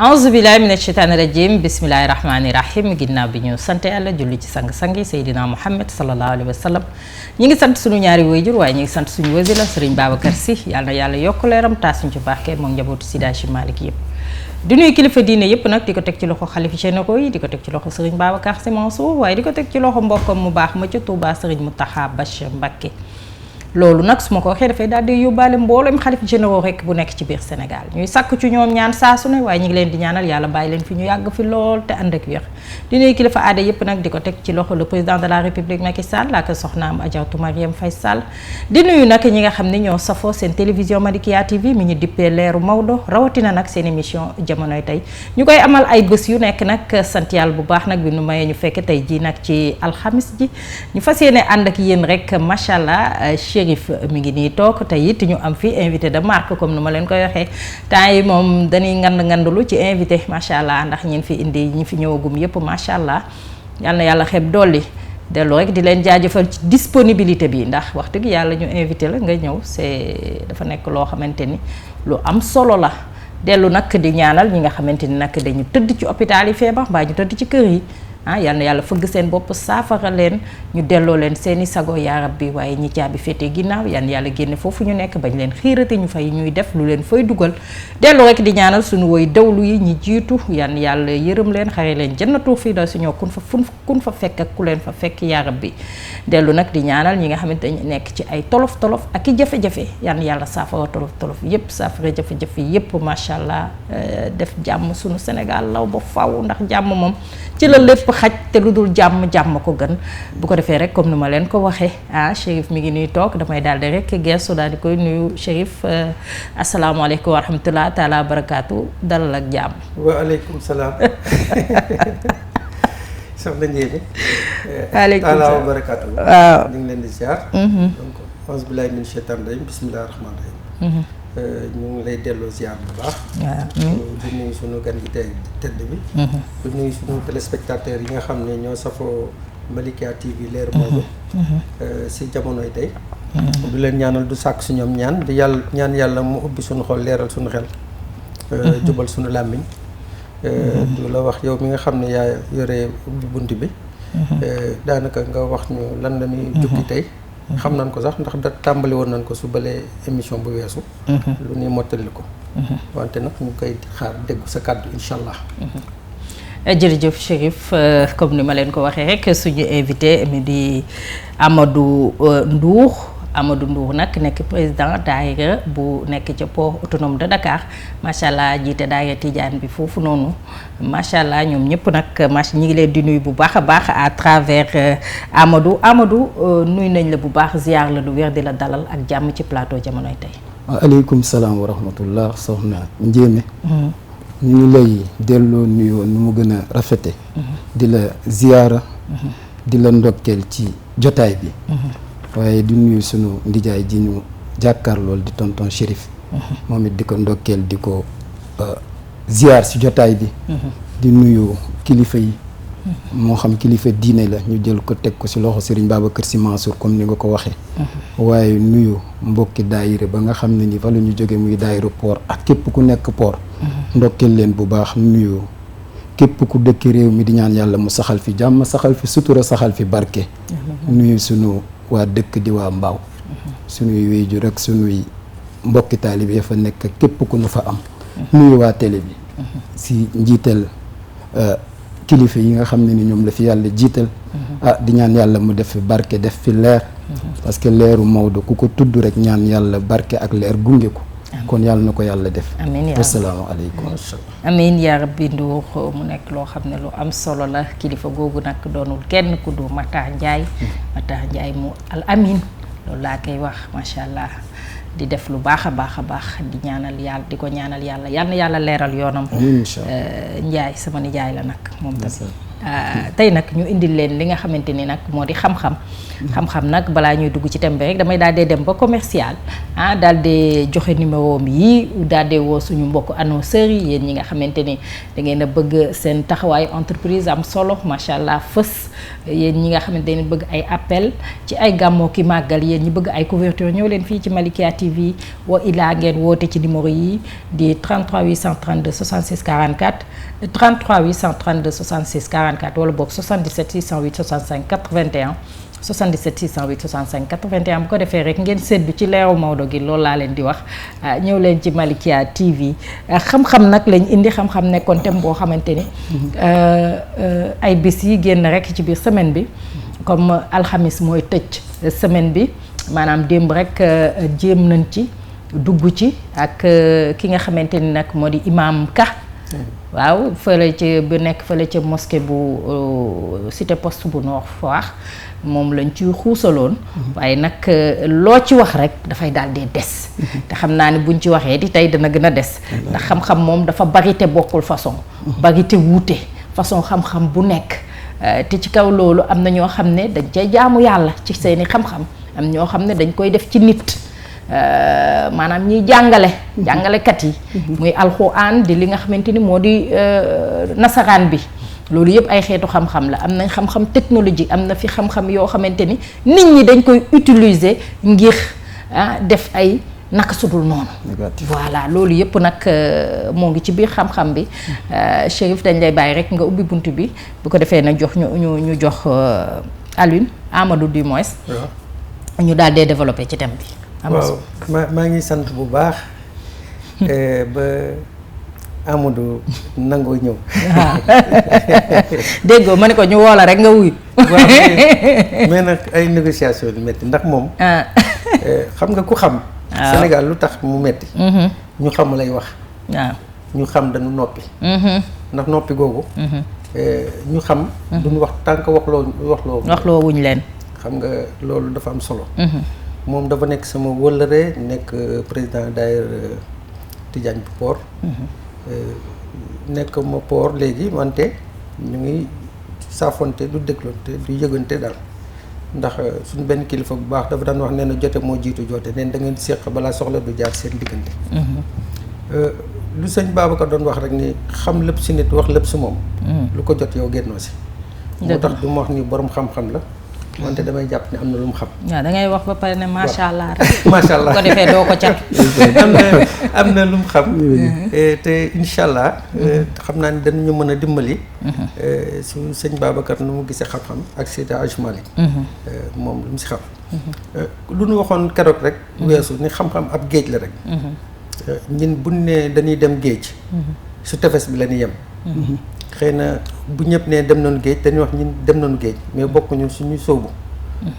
auzu billahi mina shaytaani rajim bismillahi rahmaani rahim ginnaaw bi ñu sant yàlla julli ci sang-sangi Seydina Muhammad sallallahu alayhi wa sallam ñi ngi sant suñu ñaari waajur waaye ñi ngi sant suñu wasila Serigne Babacar Sy yàlla na yàlla yokk leeram taas suñu ci barke moom njabootu Seydi Hadji Malick yëpp di nuyu kilifa diine yëpp nag di ko teg ci loxo xalifa généraux yi di ko teg ci loxo Serigne Babacar Sy Mansour waaye di ko teg ci loxo mbokkam mu baax ma ca Touba Serigne Mountakha Bachir Mbacké loolu nag su ma ko waxee dafay daal di yóbbaale mboolem xalif généraux rek bu nekk ci biir Sénégal ñuy sàkk ci ñoom ñaan saa su ne waaye ñu ngi leen di ñaanal yàlla bàyyi leen fi ñu yàgg fi lool te ànd ak wér di nuyu kilifa aada yëpp nag di ko teg ci loxo le président de la république Macky Sall ak soxnaam Adjaratou Marième Faye Sall di nuyu nag ñi nga xam ne ñoo safoo seen télévision Malikia TV mi ñu dippee leeru Maodo rawatina nag seen émission jamonoy tey ñu koy amal ay bés yu nekk nag sant yàlla bu baax nag bi nu mayee ñu fekk tey ji nag ci alxamis ji ñu fas yéene ànd ak yéen rek macha allah Chérif mi ngi nii toog tey it ñu am fi invité de marque comme nu ma leen koy waxee temps yi moom dañuy ngandulu ci invité macha allah ndax ñin fi indi ñi fi ñëwagum yëpp macha allah yal na yàlla xeeb dolli dellu rek di leen jaajëfal ci disponibilité bi ndax wax dëgg yàlla ñu invité la nga ñëw c'est dafa nekk loo xamante ni lu am solo la dellu nag di ñaanal ñi nga xamante ni nag dañu tëdd ci hôpital yi feebar mbaa ñu tëdd ci kër yi yal na yàlla fëgg seen bopp saafara leen ñu delloo leen seeni sago yaa rabbi waaye ñi caabi féete ginnaaw yal na yàlla génne foofu ñu nekk bañ leen xiirate ñu fay ñuy def lu leen fay dugal dellu rek di ñaanal suñu woy dawlu yi ñi jiitu yal na yàlla yërëm leen xare leen jannatu fii da suñoo kun fa fekk ak ku leen fa fekk yaa rabbi dellu nag di ñaanal ñi nga xamante ne nekk ci ay tolof ak i jafe-jafe yal na yàlla saafara tolof yépp saafara jafe-jafe yépp macha allah def jàmm suñu Sénégal law ba faw ndax jàmm moom ci la lépp xaj te lu dul jàmm ko gën bu ko defee rek comme ni ma leen ko waxee Chérif mi ngi nuy toog damay daal di rek gestu daal di koy nuyu Chérif asalaamaaleykum wa rahmatulah taala wa barakaatu dalal ak jàmm. waaleykum salaam. soxna Ndiémé. waaleykum salaam taala wa barakaatu. waaw ñu ngi leen di ziar. donc auzu billaahi mina shaytaani rajiim bismillaahi rahmaani rahiim. ñu ngi lay delloo ziar bu baax. waaw di nuyu sunu gan gi tedd bi. di nuyu sunu téléspectateurs yi nga xam ne ñoo safoo Malikia TV leer Maodo. si jamonoy tey. du leen ñaanal du sàkk su ñoom ñaan di ñaan yàlla mu ubbi sunu xol leeral sunu xel. jubal sunu làmmiñ. du la wax yow mi nga xam ne yaa yore ubbi bunt bi. daanaka nga wax ñu lan la ñuy jukki tey. xam nañ ko sax ndax da tàmbali woon nañ ko su balee émission bu weesu. lu ñuy mottali ko. wante nag ñu koy xaar dégg sa kàddu incha allah. jërëjëf Chérif comme ni ma leen ko waxee rek suñu invité mi di Amadou Ndour nag nekk président daayira bu nekk ca port autonome de Dakar macha allah jiite daayira Tidiane bi foofu noonu macha allah ñoom ñëpp nag ñi ngi leen di nuyu bu baax a baax à travers Amadou nuyu nañ la bu baax ziar la lu wér di la dalal ak jàmm ci plateau jamonoy tey. waaleykum salaam wa rahmatullah soxna Ndiémé. ñu ngi lay delloo nuyoo nu mu gën a rafete di la ziyaara di la ndokkeel ci jotaay bi waaye di nuyu sunu ndijaay ji ñu jàkkaar lool di tonton Chérif moom it di ko ndokkeel di ko ziyaar si jotaay bi di nuyu kilifa yi moo xam kilifa diine la ñu jël ko teg ko si loxo Serigne Babacar Sy Mansour comme ni nga ko waxee waaye nuyu mbokki daayira ba nga xam ne ni fa la ñu jóge muy daayira port ak képp ku nekk port ndokkeel leen bu baax nuyu képp ku dëkk réew mi di ñaan yàlla mu saxal fi jàmm saxal fi sutura saxal fi barke nuyu sunu waa dëkk di waa Mbaaw sunuy wéyjur ak sunuy mbokki taalibe fa nekk képp ku nu fa am nuyu waa télé bi si njiital kilifa yi nga xam ne ni ñoom la fi yàlla jiital di ñaan yàlla mu def fi barke def fi leer parce que leeru Maodo ku ko tudd rek ñaan yàlla barke ak leer gunge ko kon yàlla na ko yàlla def asalaamaaleykum amiin yaa rabbi Ndour mu nekk loo xam ne lu am solo la kilifa googu nag doonul kenn ku du Matar Ndiaye mu al amin loolu laa koy wax macha allah di def lu baax a baax di ñaanal yàlla di ko ñaanal yàlla yal na yàlla leeral yoonam. incha Ndiaye sama nijaay la nag moom tamit tey nag ñu indil leen li nga xamante ni nag moo di xam-xam. xam-xam nag balaa ñuy dugg ci thème bi rek damay daal di dem ba commercial daal di joxe numéro am yi daal di woo suñu mbokk annonceurs yi yéen ñi nga xamante ni da ngeen a bëgg seen taxawaayu entreprise am solo macha allah fës yéen ñi nga xamante ni bëgg ay appel ci ay gàmmoo ki màggal yéen ñi bëgg ay couverture ñëw leen fii ci Malikia TV wa ilaa ngeen woote ci numéro yi di 33 832 66 44 33 832 66 44 wala boog 77 608 65 81 77 608 65 81 bu ko defee rek ngeen seddu ci leeru Maodo gi loolu laa leen di wax ñëw leen ci Malikia TV xam-xam nag lañ indi xam-xam nekkoon thème boo xamante ni ay bis yi génn rek ci biir semaine bi comme alxamis mooy tëj semaine bi maanaam démb rek jéem nañ ci dugg ci ak ki nga xamante ni nag moo di Imam Ka waaw fële ci bu nekk fële ca mosquée bu cité poste bu Nord Foire moom lañ ci xuusaloon waaye nag loo ci wax rek dafay daal di des te xam naa ni buñ ci waxee di tey dana gën a des ndax xam-xam moom dafa bari te bokkul façon bari te wuute façon xam-xam bu nekk te ci kaw loolu am na ñoo xam ne dañ cay jaamu yàlla ci seeni xam-xam am ñoo xam ne dañ koy def ci nit maanaam ñiy jàngalekat yi muy alxuraan di li nga xamante ni moo di nasaraan bi loolu yëpp ay xeetu xam-xam la am nañ xam-xam technologie am na fi xam-xam yoo xamante ni nit ñi dañ koy utiliser ngir def ay naka sudul noonu voilà loolu yëpp nag moo ngi ci biir xam-xam bi Chérif dañ lay bàyyi rek nga ubbi bunt bi bu ko defee na jox ñu jox Alioune Amadou du moins ñu daal dee développé ci thème bi waaw maa ngi sant bu baax ba Amadou nangoo ñëw déggoo ma ne ko ñu woo la rek nga wuyu waaw mais nag ay négociation yu metti ndax moom xam nga ku xam Sénégal lu tax mu metti ñu xam lay wax waaw ñu xam dañu noppi ndax noppi googu ñu xam duñu wax tànk waxloo wuñ leen xam nga loolu dafa am solo moom dafa nekk sama wëllëre nekk président daayira Tidiane bu Port nekk ma Port léegi wante ñu ngi saafonte du dégloonte du yëgante daal ndax suñu benn kilifa bu baax dafa daan wax nee na jote moo jiitu joote neen da ngeen séq balaa soxla du jaar seen diggante lu sëñ Babacar doon wax rek ni xam lépp si nit wax lépp si moom lu ko jot yow génnoo si moo tax du ma wax ni borom xam-xam la wante damay jàpp ne am na lu mu xam. waaw da ngay wax ba pare ne macha allah rek. macha allah bu ko defee doo ko cat. am na lu mu xam. te incha allah. xam naa ne danañu mën a dimbali. su sëñ Babacar nu mu gisee xam-xam ak Seydi Hadji Malick moom lu mu si xam. lu nu waxoon keroog rek. weesu ni xam-xam ab géej la rek. ñun buñ ne dañuy dem géej. su tefes bi la ñuy yem. xëy na bu ñëpp ne dem nañu géej dañuy wax ñun dem nañu géej mais bokkuñu suñuy sóobu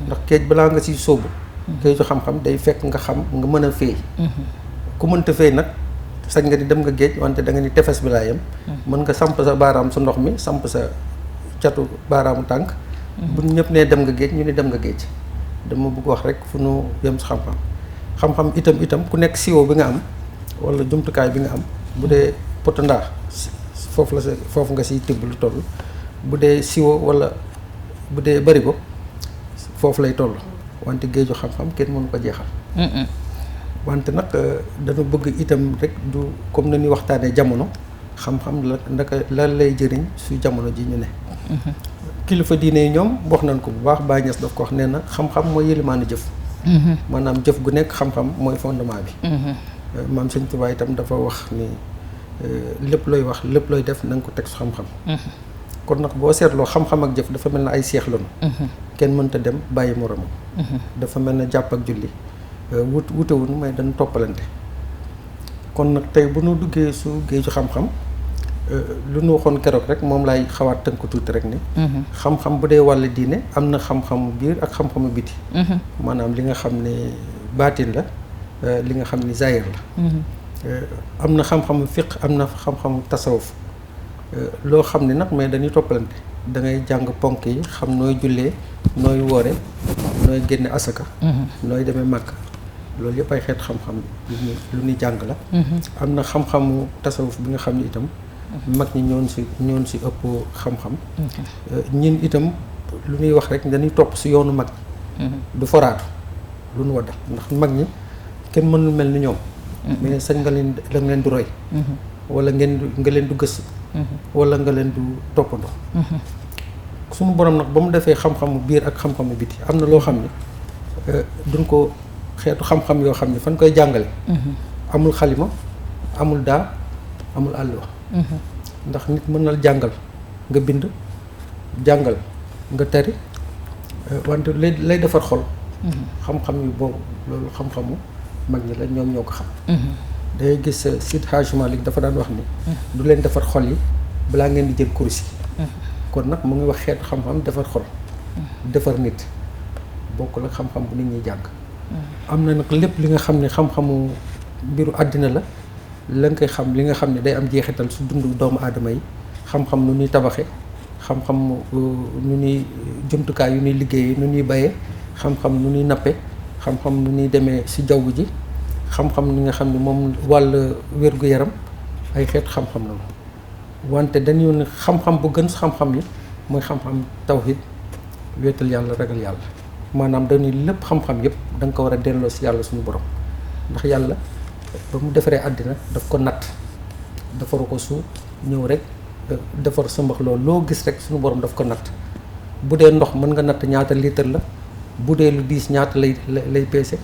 ndax géej balaa nga siy sóobu géeju xam-xam day fekk nga xam nga mën a féey ku mënta féey nag sañ nga di dem nga géej wante da nga ni tefes bi laa yem mën nga samp sa baaraam sa ndox mi samp sa catu baaraamu tànk bu ñëpp ne dem nga géej ñu ni dem nga géej dama bëgg wax rek fu nu yem si xam-xam xam-xam itam ku nekk siwo bi nga am wala jumtukaay bi nga am bu dee poto ndaa foofu nga siy tibb lu toll bu dee siwo wala bu dee barigo foofu lay toll wante géeju xam-xam kenn mënu ko jeexal wante nag dañu bëgg itam rek du comme na ñuy waxtaanee jamono xam-xam la ndaka lan lay jëriñ su jamono ji ñu ne kilifa diine yi ñoom wax nañ ko bu baax Baay Ñas daf ko wax nee na xam-xam mooy yëlimaanu jëf maanaam jëf gu nekk xam-xam mooy fondement bi maam Sëñ Tuubaa itam dafa wax ni lépp looy wax lépp looy def na nga ko teg su xam-xam kon nag boo seetloo xam-xam ak jëf dafa mel na ay seex lañu kenn mënta dem bàyyi moromam dafa mel na jàpp ak julli wutewuñu may dañu toppalante kon nag tey bu nu duggee su géeju xam-xam lu nu waxoon keroog rek moom laay xawaat tënk tuuti rek ni xam-xam bu dee wàll diine am na xam-xamu biir ak xam-xamu biti maanaam li nga xam ne baatin la li nga xam ni zahir la am na xam-xamu fiq am na xam-xamu tasawuf loo xam ne nag mais dañuy toppalante da ngay jàng ponk yi xam nooy jullee nooy woore nooy génne asaka nooy demee màkk loolu yëpp ay xeet xam-xam lu ñuy jàng la am na xam-xamu tasawuf bi nga xam ne itam mag ñi ñoon si ëpp xam-xam. ñun itam lu ñuy wax rek dañuy topp si yoonu mag ñi. du foraatu lu nu wadda ndax mag ñi kenn mënul mel ni ñoom. mais sañ nga leen du roy. wala nga leen du gëstu. wala nga leen du toppandoo. suñu borom nag ba mu defee xam-xamu biir ak xam-xamu biti am na loo xam ne duñ ko xeetu xam-xam yoo xam ne fan koy jàngale. amul xalima amul daa amul àlluwa. ndax nit mën na jàngal nga bind jàngal nga tari wante lay defar xol. xam-xam yu boobu loolu xam-xamu mag ñi la ñoom ñoo ko xam. day gis Seydi Hadji Malick dafa daan wax ni. du leen defar xol yi balaa ngeen di jël kurus yi. kon nag mu ngi wax xeetu xam-xam defar xol. defar nit bokkul ak xam-xam bu nit ñi jàng. am na nag lépp li nga xam ne xam-xamu mbiru àddina la nga koy xam li nga xam ne day am jeexital su dundu doomu aadama yi xam-xam nu ñuy tabaxe xam-xam nu ñuy jumtukaay yu ñuy liggéeyee nu ñuy bayee xam-xam nu ñuy nappe xam-xam nu ñuy demee si jaww ji xam-xam ni nga xam ne moom wàll wér-gu-yaram ay xeetu xam-xam la wante dañu ne xam-xam bu gën xam-xam yi mooy xam-xam tawhid wéetal yàlla ragal yàlla maanaam dañuy lépp xam-xam yëpp da nga ko war a delloo si yàlla suñu borom ndax yàlla ba mu defaree àddina daf ko natt defaru ko suuf ñëw rek defar sëmbax loolu loo gis rek suñu borom daf ko natt bu dee ndox mën nga natt ñaata litre la bu dee lu diis ñaata lay peese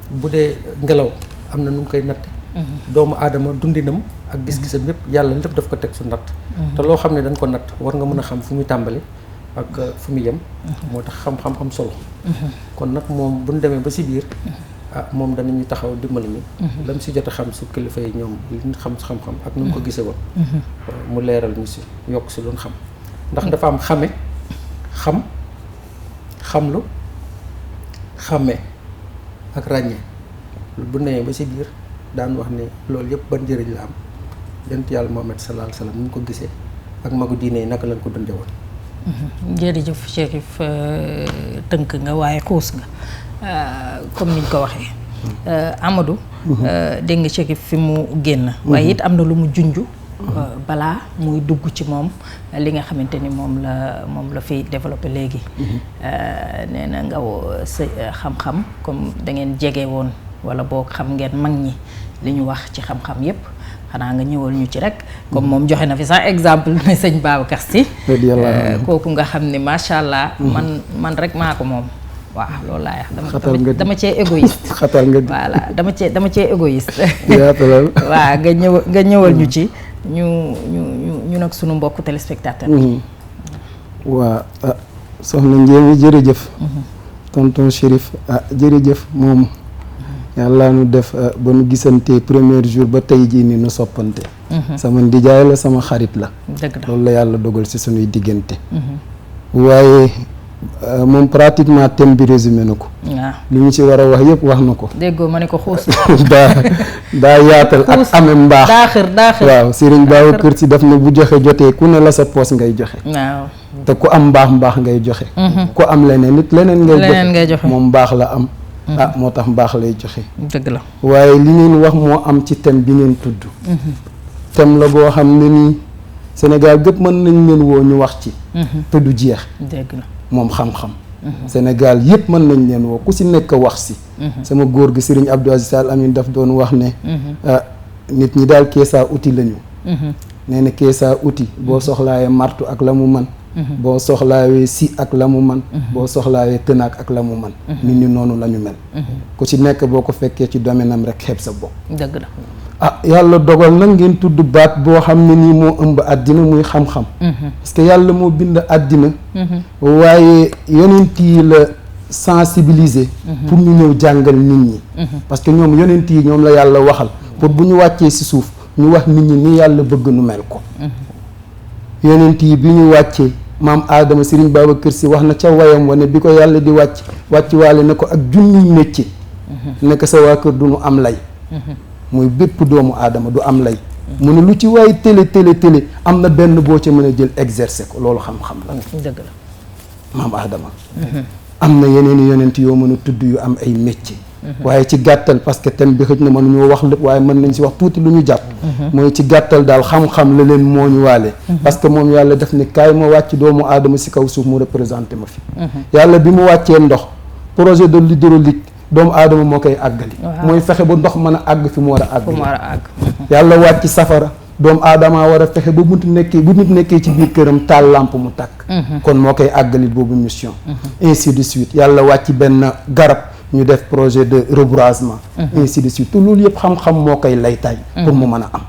bu dee ngelaw am na nu mu koy natt doomu aadama dundinam ak gis-gisam yëpp yàlla lépp daf ko teg su natt te loo xam ne dañ ko natt war nga mën a xam fu muy tàmbali ak fu muy yem moo tax xam-xam am solo kon nag moom bu ñu demee ba si biir moom danañu taxaw dimbali ñu lam si jot a xam su kilifa yi ñoom li ñu xam si xam-xam ak nu mu ko gisee woon mu leeral ñu si yokk si luñ xam ndax dafa am xame xamlu xàmmee ak ràññee bu nee ba si biir daan wax ne loolu yëpp ban njëriñ la am yonent yàlla Muhammad sallallahu alayhi wa sallam ni ñu ko gisee ak magu diine yi naka lañ ko dundee woon. jërëjëf Chérif tënk nga waaye xuus nga comme niñ ko waxee. Amadou. dégg nga Chérif fi mu génn. waaye it am na lu mu junj. balaa muy dugg ci moom li nga xamante ni moom la fi développé léegi. nee na nga sa xam-xam comme da ngeen jege woon wala boo xam ngeen mag ñi li ñu wax ci xam-xam yépp xanaa nga ñëwal ñu ci rek. comme moom joxe na fi sax exemple ne sëñ Babacar Sy. kooku nga xam ni macha allah. man rek maa ko moom. waaw loolu laay wax dama cee égoïste. xatal nga voilà dama cee égoïste. yaatalal. waaw nga ñëwal ñu ci. ñu nag sunu mbokku téléspectateur bi. waa soxna Ndiémé jërëjëf. tonton Chérif jërëjëf moom. yàlla nu def ba nu gisante premier jour ba tey jii ni nu soppante. sama ndijaay la sama xarit la. dëgg la loolu la yàlla dogal ci sunuy diggante. waaye moom pratiquement thème bi résumé na ko. waaw li ñu ci war a wax yëpp wax na ko. déggoo ma ne ko xuus. daa yaatal ak ame mbaax. daa xër waaw Serigne Babacar Sy daf ne bu joxe jotee ku ne la sa poos ngay joxe. waaw te ku am mbaax ngay joxe. ku am leneen nit leneen ngay joxe moom mbaax la am. moo tax mbaax lay joxe. dëgg la waaye li ngeen wax moo am ci thème bi ngeen tudd. thème la boo xam ne nii Sénégal gépp mën nañ leen woo ñu wax ci. te du jeex. dëgg la moom xam-xam. Sénégal yëpp mën nañ leen woo ku si nekk wax si. sama góor gi Serigne Abdou Aziz Al Amin daf doon wax ne. nit ñi daal keesaa outil lañu. nee na keesaa outil boo soxlaayee martu ak la mu man boo soxlaawee si ak la mu man boo soxlaawee tënaak ak la mu man nit ñi noonu la ñu mel. ku ci nekk boo ko fekkee ci domaine am rek xeeb sa bopp. dëgg la. yàlla dogal nag ngeen tudd baat boo xam ne nii moo ëmb àddina muy xam-xam. parce que yàlla moo bind àddina. waaye yonent yi la sensibiliser. pour ñu ñëw jàngal nit ñi. parce que ñoom yonent yi ñoom la yàlla waxal. pour bu ñu wàccee ci suuf ñu wax nit ñi ni yàlla bëgg nu mel ko. yonent yi bi ñu wàccee maam Adama Serigne Babacar Sy wax na ca wayam wane bi ko yàlla di wàcc waale na ko ak junniy métier. nekk sa waa kër du nu am lay. muy bépp doomu aadama du am lay. mu ne lu ci waay télé am na benn boo ca mën a jël exercer ko loolu xam-xam la. dëgg la maam Adama. am na yeneen yonent yoo mën a tudd yu am ay métier. waaye ci gàttal parce que thème bi xëj na mënuñoo wax lépp waaye mën nañ si wax tuuti lu ñu jàpp mooy ci gàttal daal xam-xam la leen moo ñu waale parce que moom yàlla def ne kaay ma wàcc doomu aadama si kaw suuf mu représenté ma fi yàlla bi mu wàccee ndox projet de l'hydraulique doomu aadama moo koy àggali mooy fexe ba ndox mën a àgg fi mu war a àgg yàlla wàcc safara doomu aadama war a fexe ba bu nit nekkee ci biir këram taal lampe mu tàkk kon moo koy àggali boobu mission ainsi de suite yàlla wàcc benn garab ñu def projet de reboisement ainsi de suite te loolu yëpp xam-xam moo koy laytaay pour mu mën a am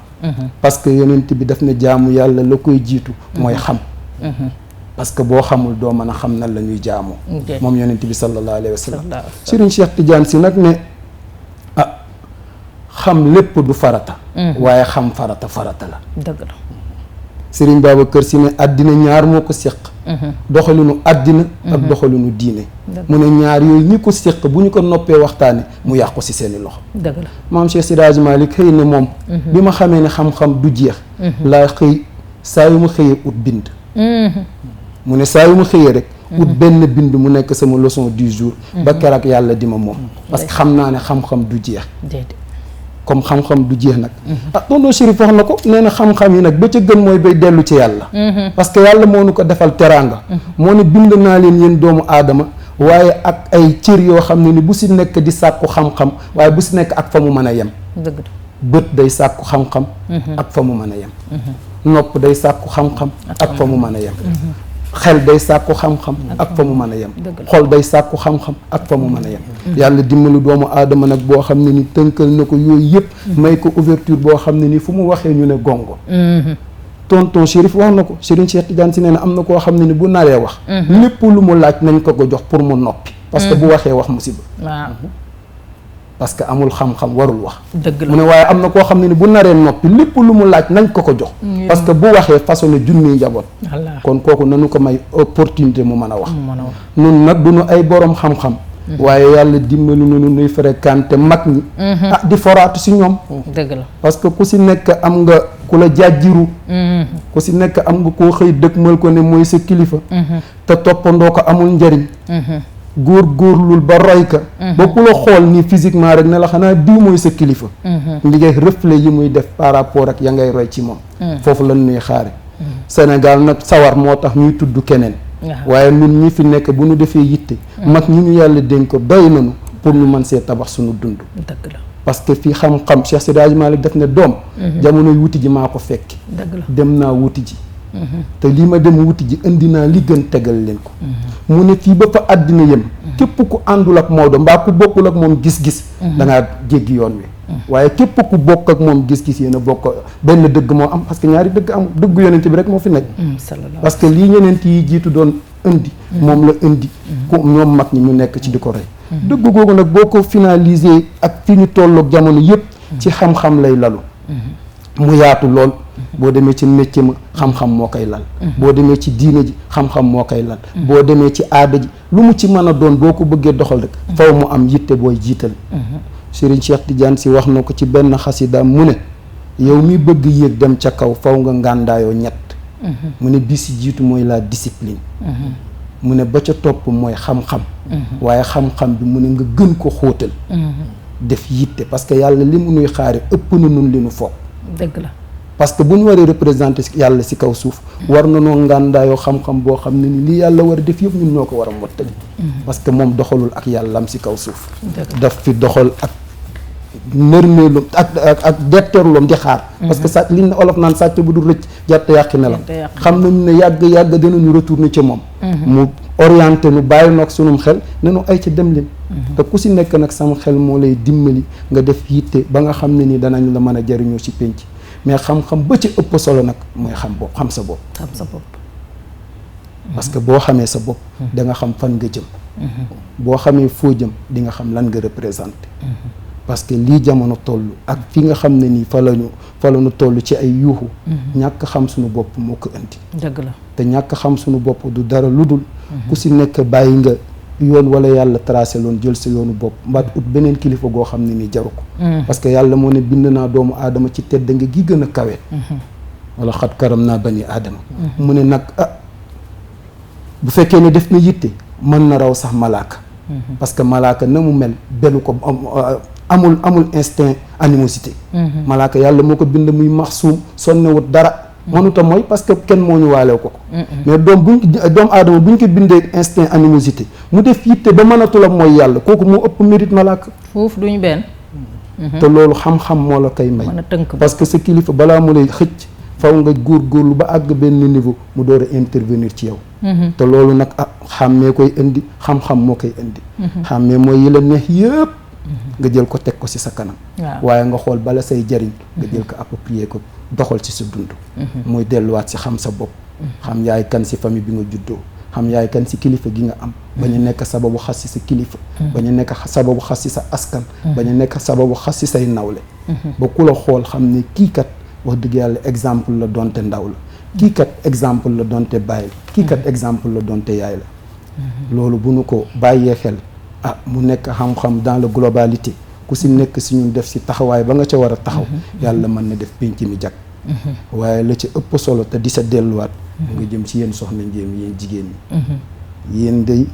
parce que yonent bi daf ne jaamu yàlla la koy jiitu mooy xam parce que boo xamul doo mën a xam nan la ñuy jaamoo moom yonent bi sallallahu alayhi wa sallam Serigne Cheikh Tidiane Sy nag ne xam lépp du farata waaye xam farata la dëgg la Serigne Babacar Sy ne àddina ñaar moo ko séq doxalinu àddina ak doxalinu diine mu ne ñaar yooyu ñi ko séq bu ñu ko noppee waxtaane mu yàqu si seeni loxo dëgg la maam Cheikh Seydi Hadji Malick xëy ne moom bi ma xamee ne xam-xam du jeex laa xëy saa yu ma xëyee ut bind mu ne saa yu ma xëyee rek ut benn bind mu nekk sama leçon du jour ba keroog yàlla di ma moom parce que xam naa ne xam-xam du jeex comme xam-xam du jeex nag tonton Chérif wax na ko nee na xam-xam yi nag ba ca gën mooy bay dellu ci yàlla parce que yàlla moo nu ko defal teraanga moo ne bind naa leen yéen doomu aadama waaye ak ay cër yoo xam ne ni bu si nekk di sàkku xam-xam waaye bu si nekk ak fa mu mën a yem bët day sàkku xam-xam ak fa mu mën a yem nopp day sàkku xam-xam ak fa mu mën a yem xel day sàkku xam-xam ak fa mu mën a yem xol day sàkku xam-xam ak fa mu mën a yem yàlla dimbali doomu aadama nag boo xam ne ni tënkal na ko yooyu yëpp may ko ouverture boo xam ne ni fu mu waxee ñu ne gongo tonton Chérif wax na ko Serigne Cheikh Tidiane Sy nee na am na koo xam ne ni bu naree wax lépp lu mu laaj nañ ko jox pour mu noppi parce que bu waxee wax musiba parce que amul xam-xam warul wax mu ne waaye am na koo xam ne ni bu naree noppi lépp lu mu laaj nañ ko jox parce que bu waxee façonné junniy njaboot kon kooku nanu ko may opportunité mu mën a wax nun nag duñu ay borom xam-xam waaye yàlla dimbali nunu nuy fréquenté mag ñi di foraatu si ñoom dëgg la parce que ku si nekk am nga ku la jàjjiru ku si nekk am nga koo xëy dëkkmal ko ne mooy sa kilifa te toppandoo ko amul njariñ góor-góorlul ba roy ka ba ku la xool nii physiquement rek ne la xanaa diw mooy sa kilifa li ngay reflet yi muy def par rapport ak ya ngay roy ci moom foofu lan nuy xaare Sénégal nag sawar moo tax ñuy tudd keneen waaye ñun ñi fi nekk bu ñu defee yitte mag ñi ñu yàlla dénk ko doy nañu pour ñu mën see tabax suñu dund dëgg la parce que fii xam-xam Cheikh Seydi Hadji Malick def ne doom jamonoy wuti ji maa ko fekki dem naa wuti ji te lii ma dem wuti ji indi naa li gën tegal leen ko mu ne fii ba fa àddina yem képp ku àndul ak Maodo mbaa ku bokkul ak moom gis-gis da ngaa jéggi yoon wi waaye képp ku bokk ak moom gis-gis yéen a bokk benn dëgg moo am parce que ñaari dëgg am dëggu yonent bi rek moo fi nekk parce que lii ñenent yi jiitu doon indi moom la indi ku ñoom mag ñi ñu nekk ci di ko rey dëgg googu nag boo ko finaliser ak fi ñu tolloog jamono yëpp ci xam-xam lay lalu mu yaatu lool boo demee ci métier ma xam-xam moo koy lal boo demee ci diine ji xam-xam moo koy lal boo demee ci aada ji lu mu ci mën a doon boo ko bëggee doxal rek faw mu am yitte booy jiital Serigne Cheikh Tidiane Sy wax na ko ci benn xasidaam mu ne yow mi bëgg yéeg dem ca kaw faw nga ngàndaayoo ñett mu ne bi si jiitu mooy la discipline mu ne ba ca topp mooy xam-xam waaye xam-xam bi mu ne nga gën ko xóotal def yitte parce que yàlla li mu nuy xaare ëpp na nun li nu foog dëgg la parce que bu ñu waree représenté yàlla si kaw suuf war na noo ngàndaayoo xam-xam boo xam ne ni li yàlla war a def yëpp ñun ñoo ko war a mottali parce que moom doxalul ak yàllam si kaw suuf daf fi doxal ak nërmeelum ak detteerloom di xaar parce que sàcc liñ ne olof naan sàcc bu dul rëcc jarte yàqi nelam xam nañu ne yàgg dinañu retourner ci moom mu orienté nu bàyyi noog sunum xel ne nu ay ca dem leen te ku si nekk nag sama xel moo lay dimbali nga def yitte ba nga xam ne ni danañ la mën a jariñoo ci pénc mais xam-xam ba ci ëpp solo nag mooy xam sa bopp parce que boo xamee sa bopp da nga xam fan nga jëm boo xamee foo jëm di nga xam lan nga représenté parce que lii jamono toll ak fi nga xam ne nii fa lañu toll ci ay yuuxu ñàkk xam suñu bopp moo ko indi dëgg la te ñàkk xam suñu bopp du dara lu dul ku si nekk bàyyi nga yoon wala yàlla tracé loon jël sa yoonu bopp mbaat ut beneen kilifa goo xam ne nii jaru ko parce que yàlla moo ne bind naa doomu aadama ci tedd nga gi gën a kawe wala xat karam naa bani aadama mu ne nag bu fekkee ne def na yitte mën na raw sax malaaka parce que malaaka na mu mel belu ko amul instinct animosité. malaaka yàlla moo ko bind muy maxsuum sonnewut dara. mënuta mooy parce que kenn moo ñu waalew ko. mais doomu aadama buñ ko bindee instinct animosité mu def yitte ba mënatula mooy yàlla kooku moo ëpp mérite malaaka. foofu duñu benn. te loolu xam-xam moo la koy may. parce que sa kilifa balaa mu lay xëcc faw nga góorgóorlu ba àgg benn niveau mu door a intervenir ci yow. te loolu nag xàmmee koy indi xam-xam moo koy indi. xàmmee mooy yi la neex yëpp. nga jël ko teg ko ci sa kanam. waaye nga xool bala say jariñ. nga jël ko approprier ko doxal ci sa dund. mooy delluwaat ci xam sa bopp. xam yaay kan ci famille bi nga juddoo. xam yaay kan ci kilifa gi nga am. bañ a nekk sababu xas ci sa kilifa. bañ a nekk sababu xas ci sa askan. bañ a nekk sababu xas ci say nawle. ba ku la xool xam ne kii kat wax dëgg yàlla exemple la donte ndaw la. kii kat exemple la donte baay la. kii kat exemple la donte yaay la. loolu bu nu ko bàyyee xel. mu nekk xam-xam dans la globalité ku si nekk si ñun def si taxawaay ba nga ca war a taxaw yàlla mën na def pénc mi jag waaye la ci ëpp solo te di sa delluwaat nga jëm ci yéen soxna njéem yéen jigéen ñi yéen day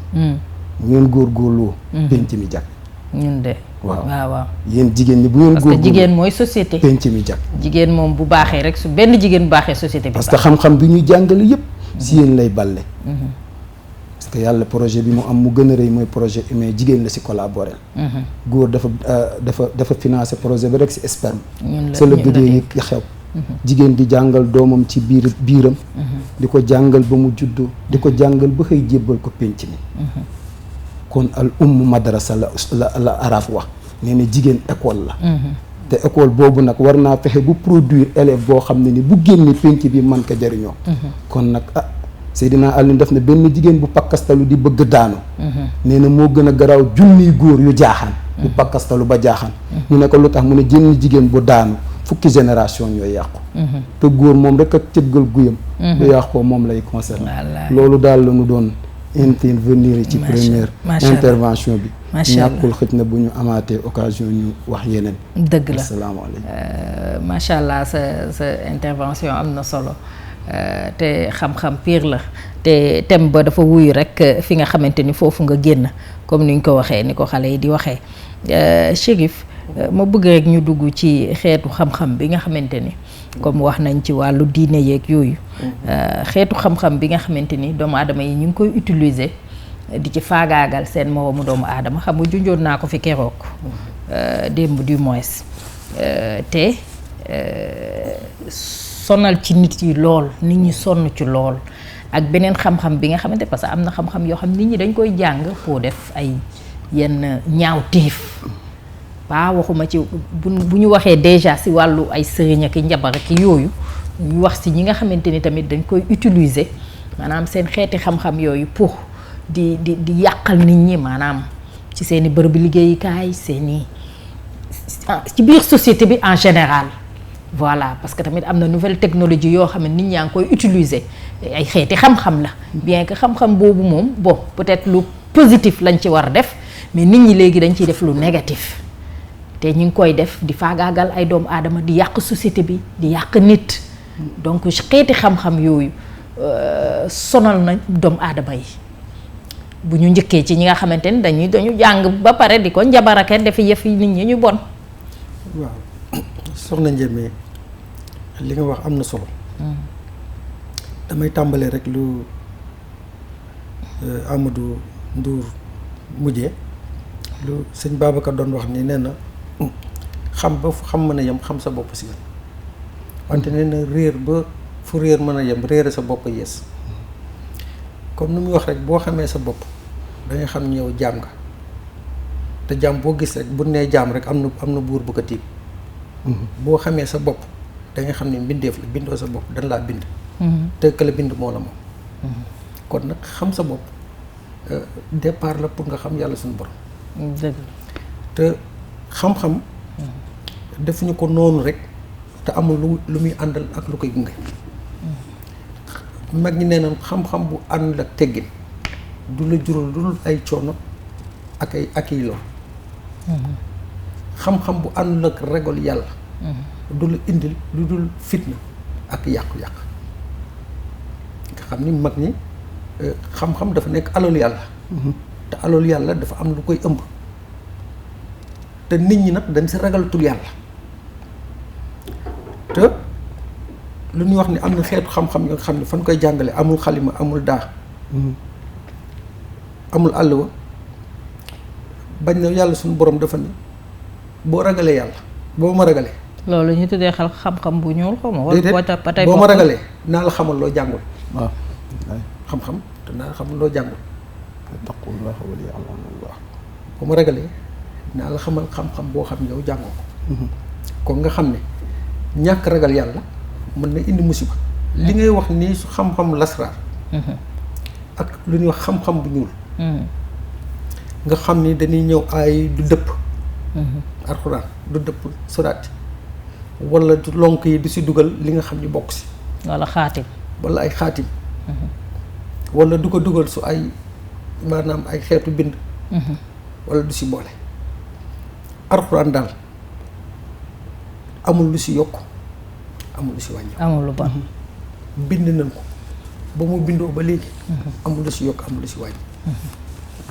ngeen góorgóorloo pénc mi jag ñun de waaw yéen jigéen ñi bu ngeen góorgóorloo parce que jigéen mooy société pénc mi jag jigéen moom bu baaxee rek su benn jigéen bu baaxee société bi parce que xam-xam bi ñuy jàngale yëpp si yéen lay balle parce que yàlla projet bi mu am mu gën a rëy mooy projet humain jigéen la si collaborer. góor dafa financer projet bi rek si sperme. c'est le bëggee yi xew. jigéen di jàngal doomam ci biiram. di ko jàngal ba mu juddoo. di ko jàngal ba xëy jébbal ko pénc mi. kon al madrasa la araf wax nee na jigéen école la. te école boobu nag war naa fexe bu produire élève boo xam ne ni bu génne pénc bi mën ko jëriñoo. kon nag Seydina Aliou def na benn jigéen bu pakkastalu di bëgg daanu. nee na moo gën a garaaw junniy góor yu jaaxaan. bu pakkastalu ba jaaxaan. ñu ne ko lu tax mu ne jënn jigéen bu daanu fukki génération ñooy yàqu. te góor moom rek ak cëggal guyam. bu yàqoo moom lay concerné. loolu daal la ñu doon intervenir ci première intervention bi. ñàkkul xëj na bu ñu amaatee occasion ñu wax yeneen. dëgg la asalaamaaleykum. macha allah sa intervention am na solo. te xam-xam pire la te thème ba dafa wuyu rek fi nga xamante ni foofu nga génn comme ni ñu ko waxee ni ko xale yi di waxee Chérif ma bëgg rek ñu dugg ci xeetu xam-xam bi nga xamante ni comme wax nañ ci wàllu diine yeeg yooyu xeetu xam-xam bi nga xamante ni doomu aadama yi ñu ngi koy utiliser di ci faagaagal seen moroomu doomu aadama xam nga junjoon naa ko fi keroog démb du moins te sonal ci nit yi lool nit ñi sonn ci lool ak beneen xam-xam bi nga xamante parce que am na xam-xam yoo xam nit ñi dañ koy jàng pour def ay yenn ñaawteef ba waxuma ci bu ñu waxee déjà si wàllu ay sëriñ ak njabar ak yooyu ñu wax si ñi nga xamante ni tamit dañ koy utiliser maanaam seen xeeti xam-xam yooyu pour di yàqal nit ñi maanaam ci seeni bërëb liggéeyukaay seeni ci biir société bi en général. voilà parce que tamit am na nouvelle technologie yoo xam ne nit ñaa ngi koy utiliser ay xeeti xam-xam la bien que xam-xam boobu moom bon peut-être lu positif lañ ci war a def mais nit ñi léegi dañ ciy def lu négatif te ñu ngi koy def di faagaagal ay doomu aadama di yàq société bi di yàq nit donc xeeti xam-xam yooyu sonal na doomu aadama yi bu ñu njëkkee ci ñi nga xamante ni dañu jàng ba pare di ko njabarake def yëf yi nit ñi ñu bon. waaw soxna Ndiémé li nga wax am na solo. damay tàmbalee rek lu Amadou Ndour mujjee lu sëñ Babacar doon wax ni nee na xam ba fu xam mën a yem xam sa bopp si gën wante nee na réer ba fu réer mën a yem réere sa bopp yees comme ni muy wax rek boo xamee sa bopp dangay xam ni yow jaam nga te jaam boo gis rek bu nee jaam rek am na buur bu ko tiim. boo xamee sa bopp da nga xam ne mbindeef la bindoo sa bopp dañ laa bind. te ka la bind moo la moom. kon nag xam sa bopp départ la pour nga xam yàlla suñu borom. dëgg te xam-xam. defuñu ko noonu rek te amul lu muy àndal ak lu koy gunge. mag ñi nee nañ xam-xam bu ànd ak teggin du la jural lu dul ay coono ak yi lor. xam-xam bu àndul ak regol yàlla du la indil lu dul fitna ak yàqu-yàq nga xam ni mag ñi xam-xam dafa nekk alalu yàlla te alalu yàlla dafa am lu koy ëmb te nit ñi nag dañ si ragalatul yàlla te lu ñuy wax ni am na xeetu xam-xam yoo xam ne fan koy jàngale amul xalima amul daa amul àll wa bañ na yàlla suñu borom dafa ni boo ragalee yàlla boo ma ragalee. loolu ñu tuddee xam-xam bu ñuul xaw ma. wala ba tey boo ma ragalee naa la xamal loo jàngul. waaw. xam-xam te naa la xamal loo jàngul. taqullaha wa liya'lamullah. boo ma ragalee naa la xamal xam-xam boo xam yow jàngoo ko. kon nga xam ne ñàkk ragal yàlla mën na indi musiba. li ngay wax nii su xam-xam lasraar. ak lu ñuy wax xam-xam bu ñuul. nga xam ni dañuy ñëw ay du dëpp. alxuraan du dëpp suraat wala du lonk yi du si dugal li nga xam ni bokk si. wala xaatim. wala ay xaatim. wala du ko dugal su ay maanaam ay xeetu bind. wala du si boole. alxuraan daal amul lu si yokk amul lu si wàññi. amul lu bon. bind nañ ko ba mu bindoo ba léegi. amul lu si yokk amul lu si wàññi.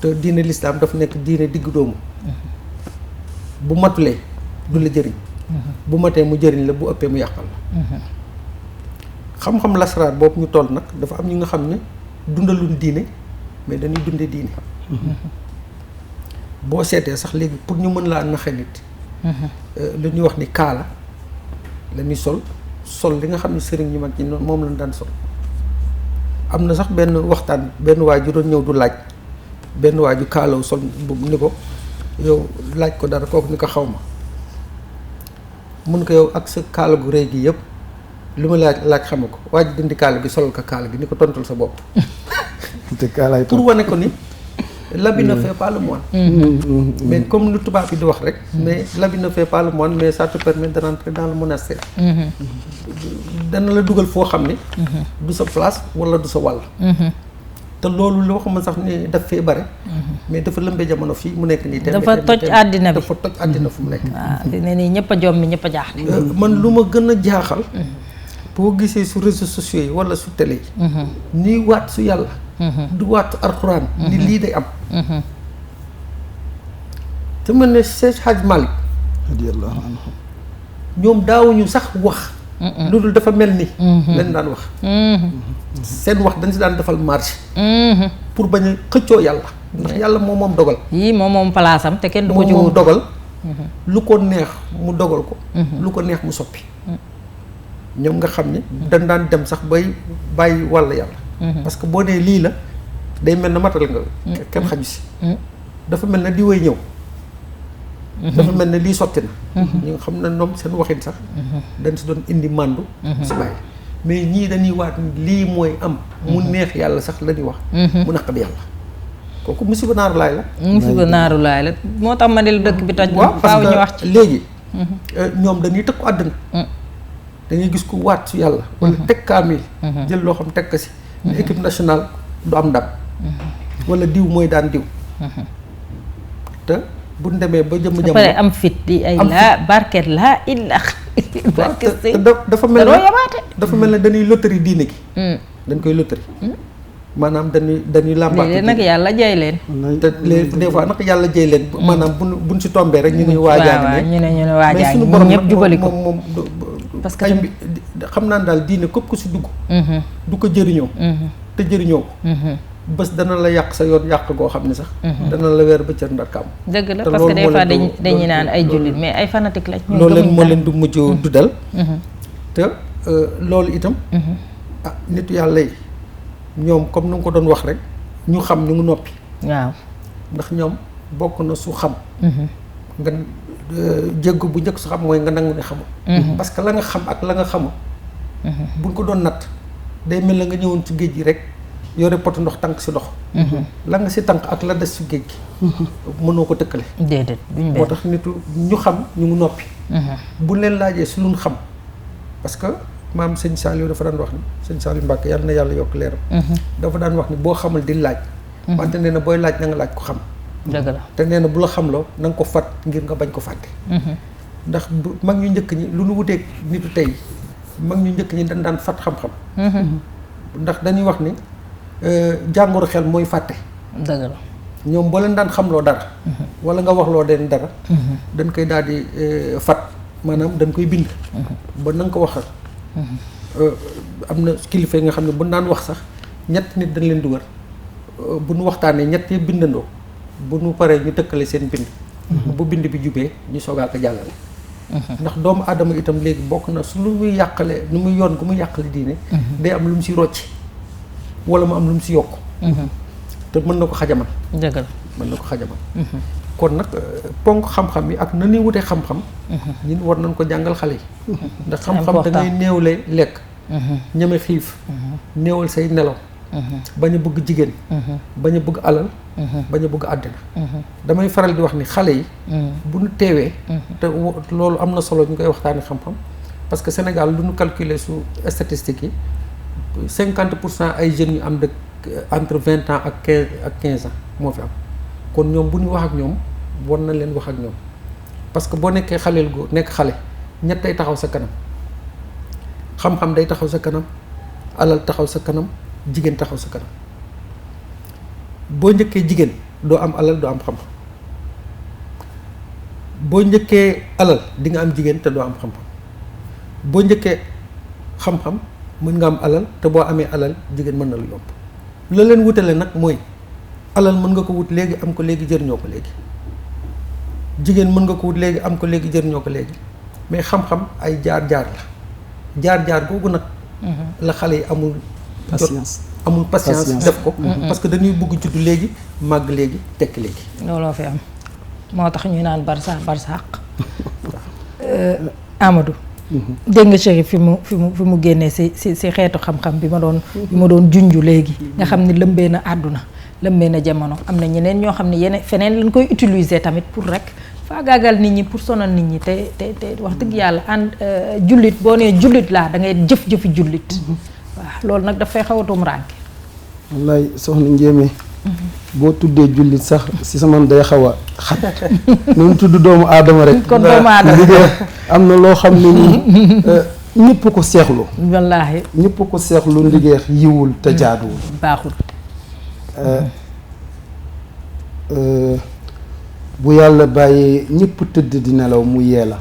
te diine lislaam dafa nekk diine diggu doomu. bu matulee du la jëriñ. bu matee mu jëriñ la bu ëppee mu yàqal la. xam-xam lasraar boobu ñu toll nag dafa am ñu nga xam ne dundaluñ diine mais dañuy dunde diine. boo seetee sax léegi pour ñu mën laa naxe nit. lu ñuy wax ni kaala la ñuy sol li nga xam ne sëriñ ñu mag ñi moom lañ daan sol. am na sax benn waxtaan benn waay ju doon ñëw du laaj benn waay ju kaalaw sol bu ni ko yow laaj ko dara kooku ni ko xaw ma mun ko yow ak sa kaala gu rëy gi yëpp li ma laaj xame ko waa ji dindi kaala gi solal ko kaala gi ni ko tontul sa bopp. te kaalaay pour wane ko ni l'habit ne fait pas le moine. mais comme lu tubaab bi di wax rek. mais l'habit ne fait pas le moine mais ça te permet de rentrer dans le monastère. dana la dugal foo xam ne. du sa place wala du sa wàll. te loolu loo xam ne sax ni daf fee bare. mais dafa lëmbee jamono fii mu nekk nii. dafa toj àddina bi dafa toj àddina fu mu nekk. waaw fi ne nii ñëpp a jommi ñëpp a jaaxle. man lu ma gën a jaaxal. boo gisee su réseaux sociaux yi wala su télé yi. ñuy waat su yàlla. du waatu alxuraan. ni lii day am. te mel ne Cheikh Hadj Malick. radiyallahu anhu. ñoom daawuñu sax wax. loolu dafa mel ni. lañ daan wax. seen wax dañ si daan defal marché. pour bañ a xëccoo yàlla. ndax yàlla moom dogal. yii moom palaasam te kenn du ko ci moom dogal. lu ko neex mu dogal ko. lu ko neex mu soppi. ñoom nga xam ne dañ daan dem sax bay bàyyi wàll yàlla. parce que boo nee lii la day mel na matal nga. kenn xaju si. dafa mel na di way ñëw. dafa mel ne lii sotti na. ñi nga xam ne ñoom seen waxin sax. dañ si doon indi màndu. si bàyyi mais ñii dañuy waat lii mooy am. mu neex yàlla sax la ñuy wax. mu naqadi yàlla. kooku musiba naaru laay la. musiba naaru laay la moo tax ma ne la dëkk bi toj. waaw faaw ñu wax ci léegi. ñoom dañuy tëkku àddina. da ngay gis ku waat su yàlla. wala teg kaamil. jël loo xam teg ko si. équipe nationale du am ndam. wala diw mooy daan diw. te bu ñu demee ba jëmm jamono. ba pare am fit di ay laa barket laa illa. te dafa mel ne dafa mel ne dañuy loterie diine gi. dañ koy loterie. maanaam dañuy làmbaatu. léegi nag yàlla jay leen. te léegi des fois nag yàlla jay leen. maanaam buñ si tombee rek ñu ne waajaa ñu ne waajaa mais suñu ñoom borom ñëpp jubali ko moom parce que ay xam naa daal diine képp ku si dugg. du ko jëriñoo. te jëriñoo ko. bés dana la yàq sa yoon yàq goo xam ne sax. dana la weer ba cër ndar kàmm. dëgg la parce que des fois dañuy naan ay jullit mais ay fanatique lañ. loolu leen moo leen du mujj du dal. te loolu itam. ah nitu yàlla yi ñoom comme nu nga ko doon wax rek ñu xam ñu ngi noppi. waaw ndax ñoom bokk na su xam. nga jégg bu njëkk su xam mooy nga nangu ne xamul. parce que la nga xam ak la nga xamul. buñ ko doon natt day mel la nga ñëwoon ci géej gi rek. yore potu ndox tànk si ndox. la nga si tànk ak la des si géej gi. mënoo ko tëkkale. déedéet duñ moo tax nitu ñu xam ñu ngi noppi. bu leen laajee si luñ xam parce que maam sëñ Saliou dafa daan wax ni sëñ Saliou Mbacke yàlla na yàlla yokk leeram. dafa daan wax ni boo xamul di laaj. wante nee na booy laaj na nga laaj ko xam. dëgg la te nee na bu la xamloo na nga ko fat ngir nga bañ ko fàtte. ndax bu mag ñu njëkk ñi lu nu wuteeg nitu tey mag ñu njëkk ñi dañ daan fat xam-xam. ndax dañuy wax ni. jàngoro xel mooy fàtte. dëgg la ñoom boo leen daan xamloo dara wala nga wax loo leen dara dañ koy daal di fat maanaam dañ koy bind ba na nga ko waxal am na kilifa yi nga xam ne bu daan wax sax ñett nit dañ leen di wër bu nu waxtaanee ñett yëpp bindandoo bu nu paree ñu tëkkale seen bind bu bind bi jubee ñu soogaa ko jàllale ndax doomu aadama itam léegi bokk na su lu muy yàqale nu muy yoon gu muy yàqale diine day am lu mu si rocc wala mu am lu mu si yokk te mën na ko xajamal dëgg la mën na ko xajamal kon nag ponk xam-xam yi ak na ñuy wutee xam-xam ñun war nañ ko jàngal xale yi ndax xam-xam da ngay néewle lekk ñeme xiif néewal say nelaw bañ a bëgg jigéen bañ a bëgg alal bañ a bëgg àddina damay faral di wax ni xale yi bu ñu teewee te loolu am na solo ñu koy waxtaani xam-xam parce que Sénégal lu ñu calculer su statistiques yi 50% ay jeunes yu am de entre 20 ans ak 15 ans moo fi am kon ñoom bu ñu wax ak ñoom war na leen wax ak ñoom parce que boo nekkee xaleel go nekk xale ñett day taxaw sa kanam xam-xam day taxaw sa kanam alal taxaw sa kanam jigéen taxaw sa kanam boo njëkkee jigéen doo am alal doo am xam-xam boo njëkkee alal di nga am jigéen te doo am xam-xam boo njëkkee xam-xam mën nga am alal te boo amee alal jigéen mën na lu yomb la leen wutale nag mooy alal mën nga ko wut léegi am ko léegi jëriñoo ko léegi jigéen mën nga ko wut léegi am ko léegi jëriñoo ko léegi mais xam-xam ay jaar-jaar la jaar-jaar googu nag la xale yi amul patience def ko parce que dañuy bëgg juddu léegi màgg léegi tekk léegi looloo fi am moo tax ñuy naan barsàq Amadou dégg nga Chérif fi mu génnee si xeetu xam-xam bi ma doon junju léegi nga xam ne lëmbee na àdduna lëmbee na jamono am na ñeneen ñoo xam ne yeneen feneen lañ koy utiliser tamit pour rek faagaagal nit ñi pour sonal nit ñi te wax dëgg yàlla jullit boo nee jullit laa da ngay jëf-jëfi jullit waaw loolu nag dafay xaw a tumuraanke wallaay soxna Njéeme boo tuddee jullit sax si sama day xaw a xat noonu tudd doomu aadama rek kon doomu aadama liggéey am na loo xam ne nii ñëpp ko seexlu wallaahi ñëpp ko seexlu liggéey yiwul te jaaduwul baaxul bu yàlla bàyyee ñëpp tëdd di nelaw mu yee la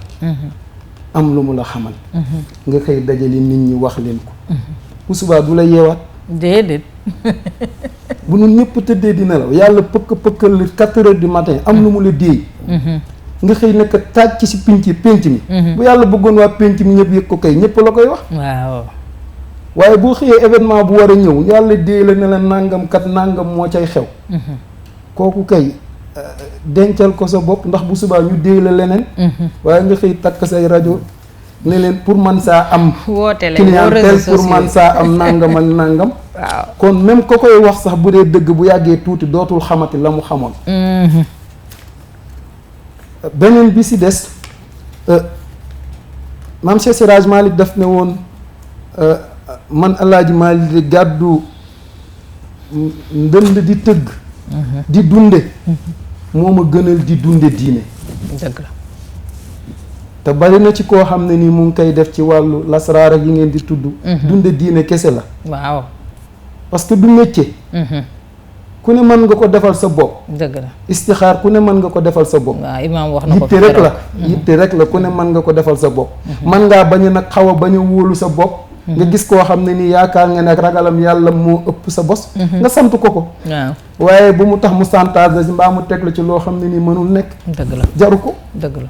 am lu mu la xamal nga koy dajale nit ñi wax leen ko bu subaa du la yeewaat déedéet bu nun ñëpp tëddee di nelaw yàlla pëkkal 4 heures du matin am lu mu la déey nga xëy nekk taaj ci si pénc mi bu yàlla bëggoon waa pénc mi ñëpp yëg ko kay ñëpp la koy wax waaw waaye boo xëyee événement bu war a ñëw yàlla déey la ne la nàngam kat nàngam moo cay xew kooku kay dencal ko sa bopp ndax bu subaa ñu déey la leneen waaye nga xëy takk say rajo ne leen pour man saa am clientèle pour man saa am nàngam ak nàngam waaw kon même ko koy wax sax bu dee dëgg bu yàggee tuuti dootul xamati la mu xamoon beneen bi si des maam Cheikh Siraj Malick daf ne woon man Alaaji Malick di gàddu ndënd di tëgg di dunde moo ma gënal di dunde diine dëgg la te bari na ci koo xam ne nii mu ngi koy def ci wàllu lasraar ak yi ngeen di tudd dunde diine kese la waaw parce que du métier ku ne mën nga ko defal sa bopp dëgg la istixaar ku ne mën nga ko defal sa bopp waaw imaam wax na ko yitte rek la yitte rek la ku ne mën nga ko defal sa bopp mën ngaa bañ a nag xaw a bañ a wóolu sa bopp nga gis koo xam ne nii yaakaar nga ne ak ragalam yàlla moo ëpp sa bos nga sant ko waaw waaye bu mu tax mu santage la si mbaa mu teg la ci loo xam ne nii mënul nekk dëgg la jaru ko dëgg la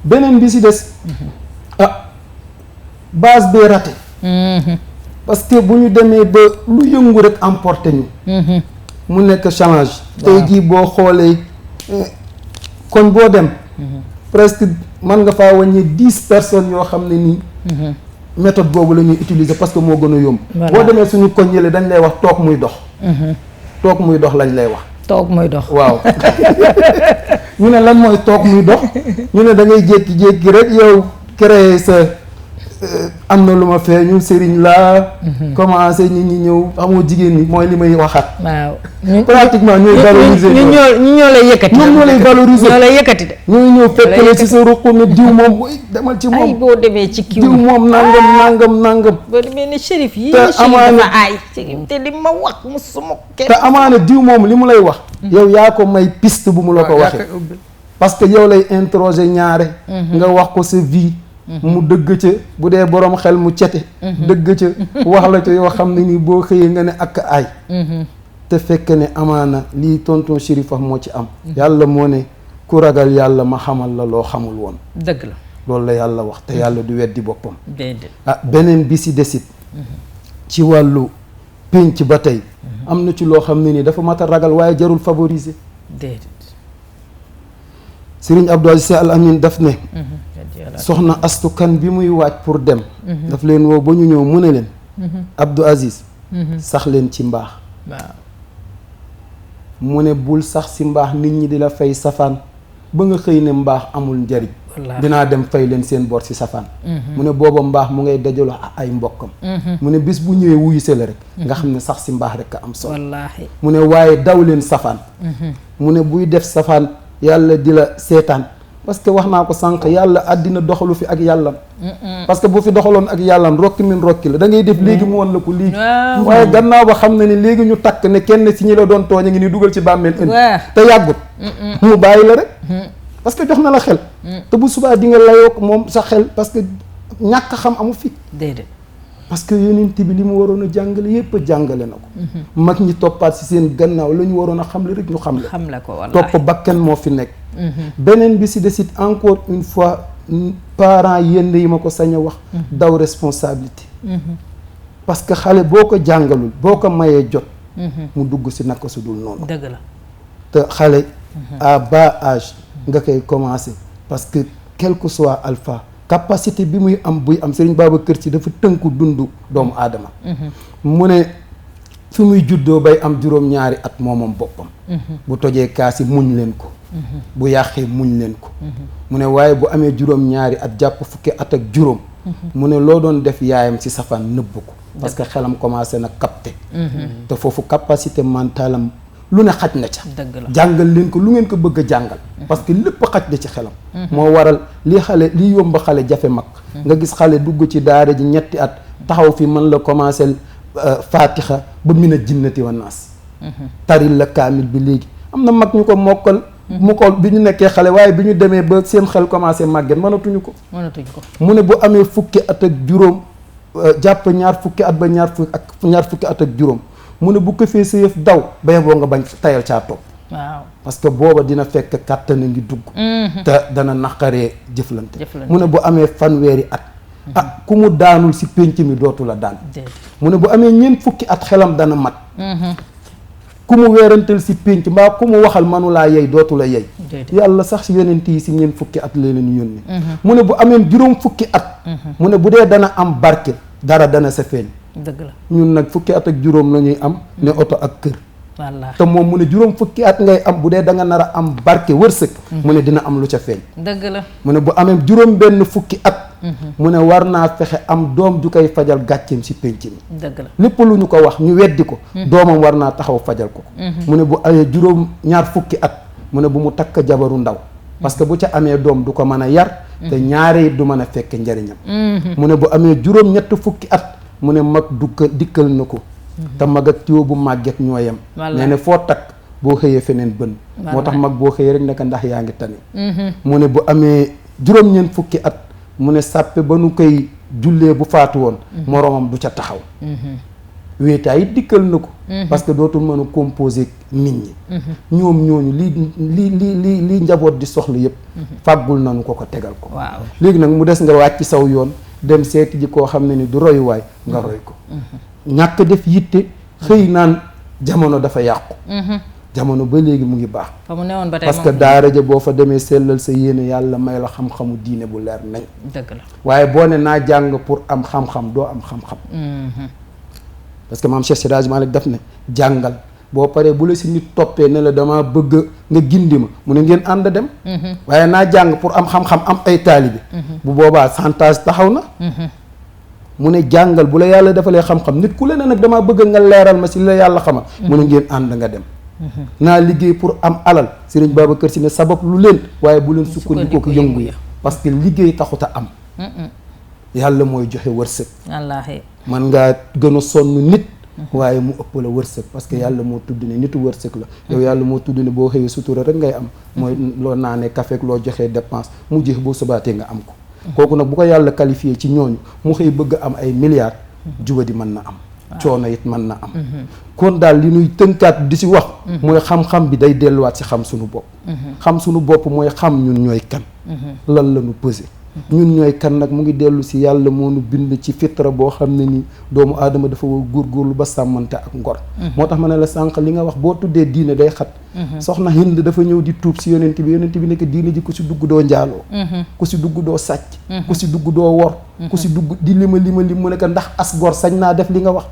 beneen bi si des base bee raté parce que bu ñu demee ba lu yëngu rek emporté ñu mu nekk challenge tey jii boo xoolee kon boo dem presque mën nga faa wàññi 10 personnes yoo xam ne nii méthode boobu la ñuy utiliser parce que moo gën a yomb boo demee suñu koñ yële dañ lay wax toog muy dox toog muy dox lañ lay wax toog muy dox waaw ñu ne lan mooy toog muy dox ñu ne da ngay jékki-jékki rek yow créer sa am na lu ma feeñu sëriñ laa commencé nit ñi ñëw xamoo jigéen ñi mooy li may waxaat waaw pratiquement ñooy valoriser ñu ñoo lay yëkkati ñoom ñoo lay valoriser ñoo lay yëkkati de ñooy ñëw fekk la ci sa ruq ne diw moom boy demal ci ay moom boo demee ci kiw diw moom nangam boo demee ne shérif yi te amaana dafa aay te li ma wax musuma kenn te amaana diw moom li mu lay wax yow yaa ko may piste bu mu la ko waxee parce que yow lay interroger ñaare nga wax ko sa vie mu dëgg ca bu dee boroom xel mu cete dëgg ca wax la ca yoo xam ne nii boo xëyee nga ne ak ay te fekk ne amaana lii tonton Chérif wax moo ci am yàlla moo ne ku ragal yàlla ma xamal la loo xamul woon dëgg la loolu la yàlla wax te yàlla du weddi boppam déedéet beneen bi si desit ci wàllu pénc ba tey am na ci loo xam ne nii dafa mat a ragal waaye jarul favoriser déedéet Serigne Abdou Aziz Sy Al Amine daf ne soxna astukan bi muy waaj pour dem daf leen woo ba ñu ñëw mu ne leen Abdou Aziz sax leen ci mbaax waaw mu ne bul sax si mbaax nit ñi di la fay safaan ba nga xëy ne mbaax amul njariñ dinaa dem fay leen seen bor si safaan mu ne booba mbaax mu ngay dajaloo ay mbokkam mu ne bis bu ñëwee wuyu se la rek nga xam ne sax si mbaax rek a am solo wallaahi mu ne waaye daw leen safaan mu ne buy def safaan yàlla di la seetaan parce que wax naa ko sànq yàlla àddina doxalu fi ak yàllam parce que bu fi doxaloon ak yàllam rokki min rokki la da ngay def léegi mu wan la ko léegi waaye gannaaw ba xam ne ni léegi ñu takk ne kenn si ñi la doon tooñ a ngi ni dugal ci bàmmeel indi te yàggut mu bàyyi la rek parce que jox na la xel te bu subaa di nga layoo ko moom sa xel parce que ñàkk xam amu fi déedéet parce que yonent bi li mu waroon a jàngale yépp a jàngale na ko mag ñi toppaat si seen gannaaw la ñu waroon a xamle rek ñu xamle ko wallaahi topp bakken moo fi nekk beneen bi si desit encore une fois parents yenn yi ma ko sañ a wax daw responsabilité parce que xale boo ko jàngalul boo ko mayee jot mu dugg si naka su dul noonu dëgg la te xale à bas âge nga koy commencer parce que quel que soit alpha capacité bi muy am buy am Serigne Babacar Sy dafa tënku dundu doomu aadama mu ne fi muy juddoo bay am juróom-ñaari at moomam boppam bu tojee kaasi muñ leen ko bu yàqee muñ leen ko mu ne waaye bu amee juróom-ñaari at jàpp fukki at ak juróom mu ne loo doon def yaayam ci safaan nëbb ko parce que xelam commencé na capter te foofu capacité mentale am lu ne xaj na ca jàngal leen ko lu ngeen ko bëgg a jàngal parce que lépp xaj na ci xelam moo waral li yomba xale jafe mag nga gis xale dugg ci daara ji ñetti at taxaw fi mën la commencé fatiha ba min a jinnati wa naas taril la kaamil bi léegi am na mag ñu ko mokkal mu ko bi ñu nekkee xale waaye bi ñu demee ba seen xel commencé màgget mënatuñu ko mu ne bu amee fukki at ak juróom jàpp ñaar fukki at ba ñaar fukki at ak juróom mu ne bu ko fee sa yëf daw ba yeboo nga bañ tayal caa topp waaw parce que booba dina fekk kàttan a ngi dugg te dana naqaree jëflante mu ne bu amee fanweeri at ku mu daanul si pénc mi dootu la daan mu ne bu amee ñeent fukki at xelam dana mat ku mu weerantal si pénc mbaa ku mu waxal manulaa yey dootu la yey yàlla sax si yonent yi si ñeent fukki at la leen yónni mu ne bu amee juróom fukki at mu ne bu dee dana am barke dara dana sa feeñ dëgg la ñun nag fukki at ak juróom la ñuy am ne oto ak kër wallaahi te moom mu ne juróom fukki at ngay am bu dee da nga nar a am barke wërsëg mu ne dina am lu ca feeñ dëgg la mu ne bu amee juróom benn fukki at mu ne war naa fexe am doom ju koy fajal gàcceem si pénc mi dëgg la lépp lu ñu ko wax ñu weddi ko doomam war naa taxaw fajal ko mu ne bu amee juróom ñaar fukki at mu ne bu mu takk jabaru ndaw parce que bu ca amee doom du ko mën a yar te ñaare du mën a fekk njariñam mu ne bu amee juróom ñett fukki at mu ne mag dikkal na ko te mag ak tiwo bu màgget ñoo yem nee ne foo takk boo xëyee feneen bën moo tax mag boo xëyee rek naka ndax yaa ngi tane mu ne bu amee juróom-ñeent fukki at mu ne sàppe ba nu koy jullee bu faatu woon moroomam du ca taxaw wéetaay it dikkal na ko parce que dootul mën a composer nit ñi ñoom ñooñu lii njaboot di soxla yëpp fàggul nañu ko tegal ko waaw léegi nag mu des nga wàcc saw yoon dem seeti ji koo xam ne ni du royuwaay nga roy ko ñàkk def yitte xëy naan jamono dafa yàqu jamono ba léegi mu ngi baax fa mu newoon ba tey parce que daara ja boo fa demee sellal sa yéene yàlla may la xam-xamu diine bu leer nañ dëgg la waaye boo ne naa jàng pour am xam-xam doo am xam-xam parce que maam Cheikh Siraj Malik daf ne jàngal boo paree bu la si nit toppee ne la dama bëgg nga gindi ma mu ne ngeen ànd dem waaye naa jàng pour am xam-xam am ay taalibi bu boobaa chantage taxaw na mu ne jàngal bu la yàlla defalee xam-xam nit ku la ne nag damaa bëgg nga leeral ma si li la yàlla xamal mu ne ngeen ànd nga dem naa liggéey pour am alal Serigne Babacar Sy ne sabab lu leen waaye bu leen sukkandikoo ko yëngu yi parce que liggéey taxut a am yàlla mooy joxe wërsëg wallaahi man ngaa gën a sonn nit waaye mu ëpp la wërsëg parce que yàlla moo tudd ne nitu wërsëg la yow yàlla moo tudd ne boo xëyee sutura rek ngay am mooy loo naanee café ak loo joxee dépense mu jeex boo subaatee nga am ko kooku nag bu ko yàlla qualifié ci ñooñu mu xëy bëgg am ay milliards jubadi mën na am coono it mën na am kon daal li ñuy tënkaat di si wax mooy xam-xam bi day delluwaat si xam suñu bopp xam suñu bopp mooy xam ñun ñooy kan lan la ñu pesé ñun ñooy kan nag mu ngi dellu si yàlla moo nu bind ci fitra boo xam ne ni doomu aadama dafa war góorgóorlu ba sàmmante ak ngor moo tax ma ne la sànq li nga wax boo tuddee diine day xat soxna Hind dafa ñëw di tuub si yonent bi nekk diine ji ku si dugg doo njaaloo ku si dugg doo sàcc ku si dugg doo wor ku si dugg di lima lim mu nekk ndax as gor sañ naa def li nga wax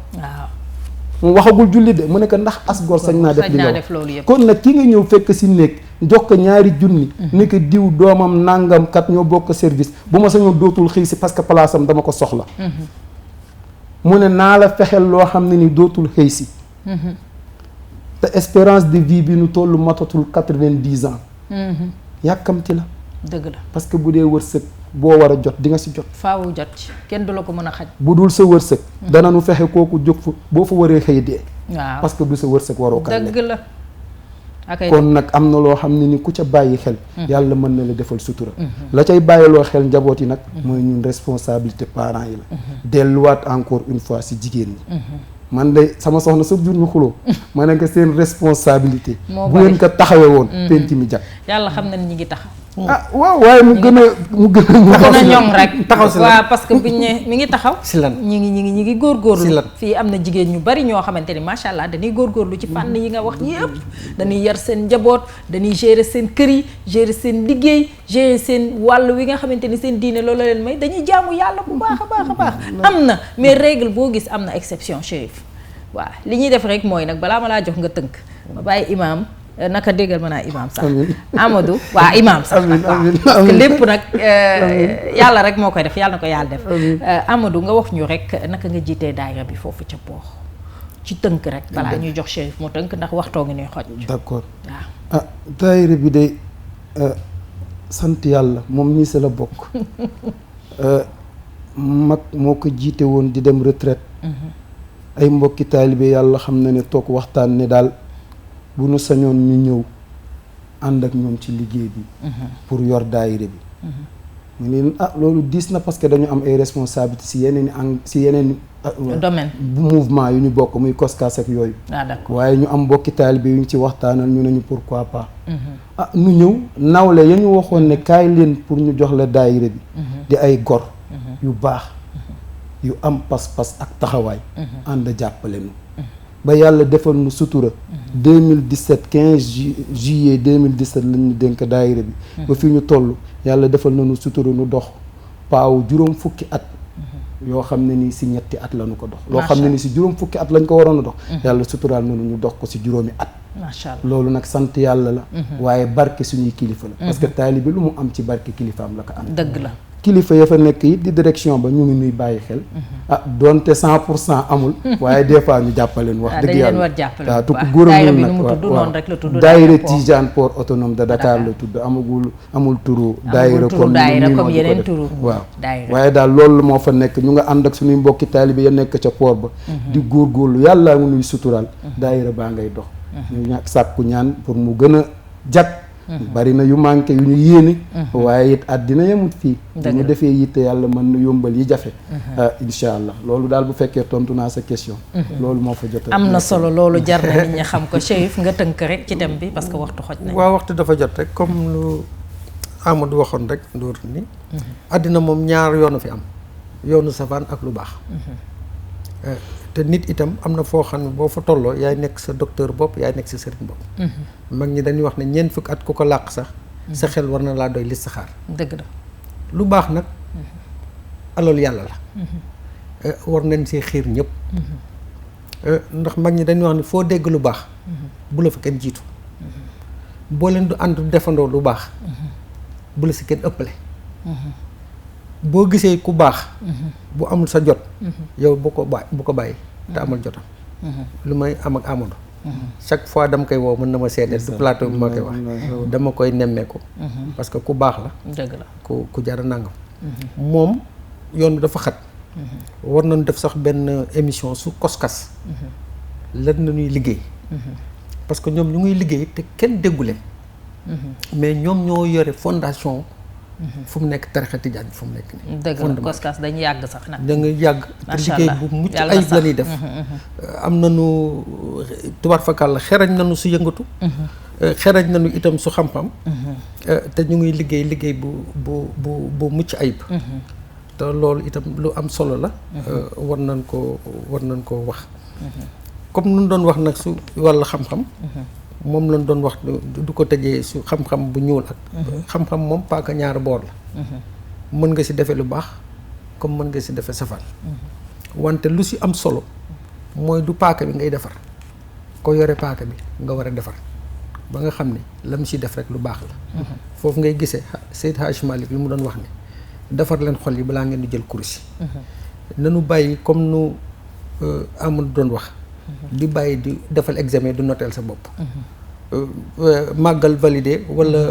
mu waxagul julli de mu nekk ndax as gor sañ naa def li nga wax kon nag ki nga ñëw fekk si néeg jox ko ñaari junni nekk diw doomam nangam kat ñoo bokk service bu ma sañoo dootul xëy si parce que place am dama ko soxla mu ne naa la fexeel loo xam ne ni dootul xëy si te espérance de vie bi nu tollu matatul 90 ans yàkkamti la dëgg la parce que bu dee wërsëg boo war a jot di nga si jot faawu jot kenn du la ko mën a xaj bu dul sa wërsëg dana nu fexe kooku jóg fa boo fa waree xëy dee waaw parce que du sa wërsëg waroo kaa dëgg la kon nag am na loo xam ne ni ku ca bàyyi xel yàlla mën na la defal sutura la cay bàyyiloo xel njaboot yi nag mooy ñun responsabilité parents yi la delluwaat encore une fois si jigéen ñi man de sama soxna sëb jur ñu xuloo ma ne ko seen responsabilité bu ngeen ko taxawee woon penc mi jag yàlla xam na ni ñi ngi taxaw waaw waaye mu gën a ñoŋ rek taxaw si waaw parce que buñ ne mi ngi taxaw si lan ñi ngi góorgóorlu fii am na jigéen ñu bari ñoo xamante ni macha allah dañuy góorgóorlu ci fànn yi nga wax yëpp dañuy yar seen njaboot dañuy gérer seen kër yi gérer seen liggéey gérer seen wàll wi nga xamante ni seen diine loolu leen may dañuy jaamu yàlla bu baax a baax am na mais règle boo gis am na exception chérif waaw li ñuy def rek mooy nag balaa ma laa jox nga tënk ma bàyyi imaam naka déggal ma naa imaam sax Amadou waa imaam sax nag waaw parce que lépp nag yàlla rek moo koy def yàlla na ko yàlla def Amadou nga wax ñu rek naka nga jiitee daayira bi foofu ca Poox ci tënk rek balaa ñuy jox Chérif mu tënk ndax waxtoo ngi nuy xoj d'accord waaw daayira bi de sant yàlla moom nii sa la bokk mag moo ko jiite woon di dem retraite ay mbokki taalibe yàlla xam na ne toog waxtaan ne daal bu nu sañoon ñu ñëw ànd ak ñoom ci liggéey bi pour yor daayira bi mu ne loolu diis na parce que dañu am ay responsabilités si yeneen domaine mouvement yu ñu bokk muy COSCAS ak yooyu waaye ñu am mbokki taalibe yu ñu ci waxtaanal ñu ne ñu pourquoi pas nu ñëw nawle ya ñu waxoon ne kaay leen pour ñu jox la daayira bi di ay gor yu baax yu am pas-pas ak taxawaay ànd jàppale nu ba yàlla defal nu sutura 2017 15 juillet 2017 lañ ñu dénk daayira bi ba fi ñu toll yàlla defal na nu sutura nu dox paaw juróom fukki at yoo xam ne ni si ñetti at la ñu ko dox loo xam ne ni si juróom fukki at lañ ko waroon a dox yàlla suturaal na ñu dox ko si juróomi at macha allah loolu nag sant yàlla la waaye barke suñuy kilifa la parce que taalibe lu mu am ci barke kilifaam la ko am dëgg la kilifa ya fa nekk it di direction ba ñu ngi nuy bàyyi xel doonte 100% amul waaye des fois ñu jàppaleen wax dëgg yàlla waaw tu ko góoram nag waaw daayira Tijaan port autonome de Dakar la tudd amul turu daayira comme yeneen turu waaw waaye daal loolu moo fa nekk ñu nga ànd ak suñuy mbokki taalibe ya nekk ca port ba di góorgóorlu yàlla mu nuy suturaal daayira baa ngay dox ñu sàkku ñaan pour mu gën a jag bari na yu manqué yu ñu yéene waaye it àddina yemut fii bu ñu defee yitte yàlla mën na yombal yi jafe incha allah loolu daal bu fekkee tontu naa sa question loolu moo fa jot am na solo loolu jar na nit ñi xam ko Chérif nga tënk rek ci thème bi parce que waxtu xoj nañ waaw waxtu dafa jot rek comme lu Amadou waxoon rek Ndour ni àddina moom ñaar yoonu fi am yoonu safaan ak lu baax te nit itam am na foo xam ne boo fa tolloo yaay nekk sa docteur bopp yaay nekk sa sëriñ bopp mag ñi dañuy wax ne ñeent fukk at ku ko làq sax sa xel war na laa doy listixaar dëgg la lu baax nag alal yàlla la war nañ see xiir ñëpp ndax mag ñi dañuy wax ne foo dégg lu baax bu la fa kenn jiitu boo leen du ànd defandoo lu baax bu la si kenn ëppale boo gisee ku baax bu amul sa jot yow bu ko bàyyi te amal jotam lu may am ak Amadou chaque fois dama koy woo mën na ma seedeel du plateau bi ma koy wax dama koy nemmeeku parce que ku baax la dëgg la ku jara nangam moom yoon bi dafa xat war nañu def sax benn émission su koskas lan na ñuy liggéey parce que ñoom ñu ngi liggéey te kenn déggu leen mais ñoom ñoo yore fondation fu mu nekk tarixa tijaan fu mu nekk nii. dëgg la koskas dañu yàgg sax nag. da nga yàgg te liggéey bu mucc ayib la ñuy def. am nañu tubaar fakal la xerañ nañu su yëngatu. xerañ nañu itam su xam-xam. te ñu ngi liggéey bu mucc ayib. te loolu itam lu am solo la. war nañ koo wax. comme nu doon wax nag su wàllu xam-xam. moom lañ doon wax du ko tëjee su xam-xam bu ñuul ak xam-xam moom paaka ñaari boor la mën nga si defee lu baax comme mën nga si defee safaan wante lu si am solo mooy du paaka bi ngay defar ko yore paaka bi nga war a defar ba nga xam ne la mu si def rek lu baax la foofu ngay gisee Seydi Hadji Malick li mu doon wax ne defar leen xol yi balaa ngeen di jël kursi nanu bàyyi comme nu Amadou doon wax di bàyyi di defal examen du noteel sa bopp màggal validé wala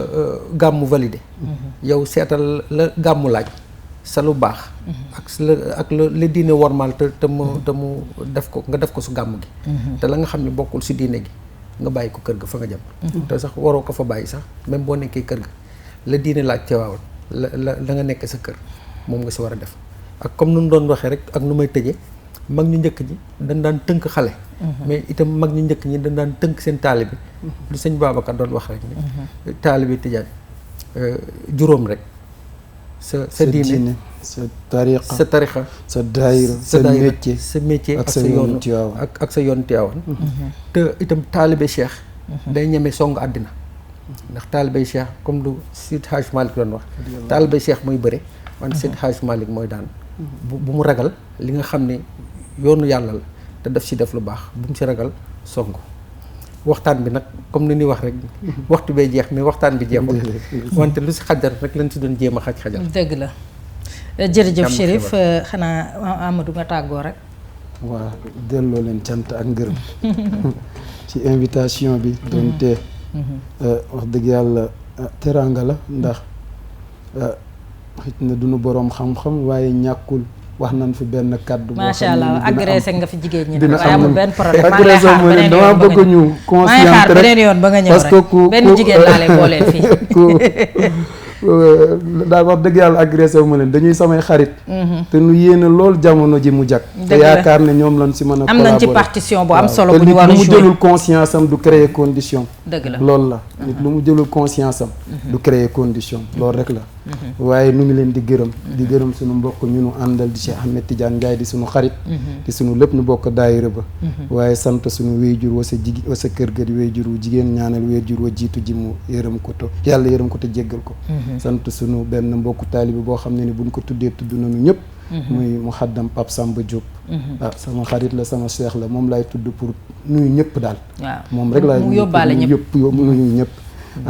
gàmmu validé yow seetal la gàmmu laaj sa lu baax ak la diine wormaal te mu def ko nga def ko su gàmm gi te la nga xam ne bokkul si diine gi nga bàyyi ko kër ga fa nga jëm te sax waroo ko fa bàyyi sax même boo nekkee kër ga la diine laaj teewaawal la nga nekk sa kër moom nga si war a def ak comme nu mu doon waxee rek ak nu may tëjee mag ñu njëkk ñi dañ daan tënk xale mais itam mag ñu njëkk ñi dañ daan tënk seen taalibe lu sëñ Babacar doon wax rek ne taalibe tijaan juróom rek sa diine sa tariqa sa daayira sa métier ak sa yoonu ak sa yoon Tiwaawan te itam taalibe cheikh day ñeme song àddina ndax taalibe cheikh comme lu Seydi Hadji Malick doon wax taalibe cheikh mooy bëre wante Seydi Hadji Malick mooy daan bu mu ragal li nga xam ne yoonu yàlla la te daf si def lu baax bu mu si ragal song waxtaan bi nag comme ni ñuy wax rek waxtu bee jeex mais waxtaan bi jeexul wante lu si xajar rek lañ si doon jéem a xajal dëgg la jërëjëf Chérif xanaa Amadou nga tàggoo rek waa delloo leen cant ak ngërëm ci invitation bi doonte wax dëgg yàlla teraanga la ndax xëy na duñu boroom xam-xam waaye ñàkkul wax nañ fi benn kàddu boo macha allah agressé nga fi jigéen ñi dina waaye amul benn problème agressé moo leen dama bëgg ñu conscient rek beneen yoon ba nga ñëw parce que ku benn jigéen laa lay booleel fii daal wax dëgg yàlla agressé wu ma leen dañuy samay xarit te nu yéene lool jamono ji mu jag te yaakaar ne ñoom lañ si mën a am nañ ci partition bu am solo bu ñu war a nit lu mu jëlul conscience am du créer condition dëgg la loolu la nit lu mu jëlul conscience am du créer condition loolu rek la waaye nu ngi leen di gërëm suñu mbokk ñu nu àndal di Cheikh Ahmed Tidiane Ndiaye di suñu xarit di suñu lépp nu bokk daayira ba waaye sant suñu wéyjur wa sa kër ga di wéyjur wu jigéen ñaanal wéyjur wa jiitu ji mu yërëm ko to yàlla yërëm ko te jéggal ko sant suñu benn mbokku taalibi boo xam ne ni buñ ko tuddee tudd nañu ñëpp muy muhaddam Pape Samba Diop sama xarit la sama cheikh la moom laay tudd pour nuyu ñëpp daal moom rek laay nuyu ñëpp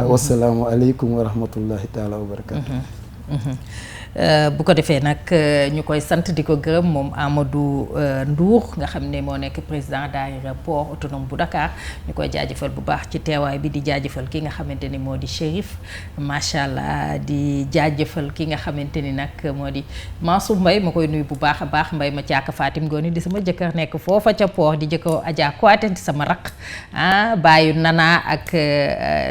wassalaamu aleykum wa rahmatullahi taala wa barakatu bu ko defee nag ñu koy sant di ko gërëm moom Amadou Ndour nga xam ne moo nekk président daayira port autonome bu Dakar ñu koy jaajëfal bu baax ci teewaay bi di jaajëfal ki nga xamante ni moo di Chérif macha allah di jaajëfal ki nga xamante ni nag moo di Mansour Mbaye ma koy nuyu bu baax a baax Mbaye ma caaka Fatim Ngooni di sama jëkkër nekk foofa ca port di jëkkoo Adja Kouaté di sama raq bàyyu Nana ak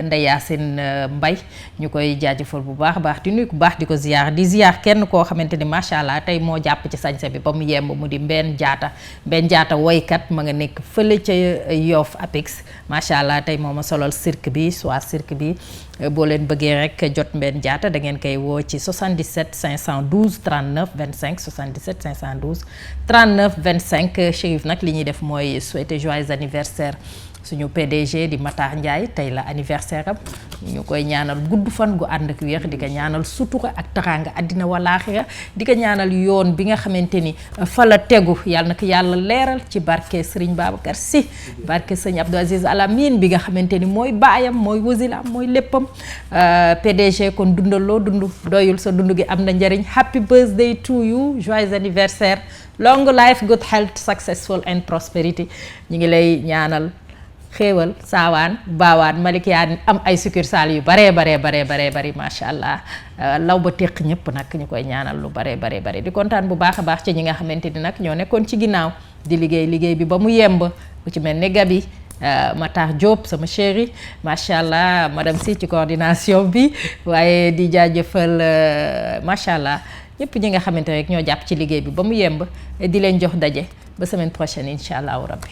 Ndeye Yacine Mbaye ñu koy jaajëfal bu baax a baax di nuyu bu baax di ko ziar kenn koo xamante ni macha allah tey moo jàpp ci sañse bi ba mu yemb mu di Mbène Diatta woykat ma nga nekk fële ca Yoff Apix macha allah tey moo ma solal cirque bi soit cirque bi boo leen bëggee rek jot Mbène Diatta da ngeen koy woo ci 77 512 39 25 77 512 39 25 Chérif nag li ñuy def mooy souhaiter joyeux anniversaire suñu PDG di Matar Ndiaye tey la anniversaire am ñu koy ñaanal gudd fan gu ànd ak wéex di ko ñaanal sutura ak teraanga àddina walaaxira di ko ñaanal yoon bi nga xamante ni fa la tegu yàlla na ko yàlla leeral ci barke Serigne Babacar Sy barke Serigne Abdou Aziz Al Amine bi nga xamante ni mooy baayam mooy wasilaam mooy léppam PDG kon dundal loo dund doyul sa dund gi am na njëriñ happy birthday to you joyeux anniversaire long life good health successful and prosperity ñu ngi lay ñaanal xéewal saawaan baawaan Malikia am ay succursales yu baree bari macha allah law ba téq ñëpp nag ñu koy ñaanal lu baree bari di kontaan bu baax a baax ci ñi nga xamante ni nag ñoo nekkoon ci ginnaaw di liggéey bi ba mu yemb ku ci mel ni Gabi Matar Diop sama chéri macha allah madame si ci coordination bi waaye di jaajëfal macha allah ñëpp ñi nga xamante rek ñoo jàpp ci liggéey bi ba mu yemb di leen jox daje ba semaine prochaine incha allahu rabbi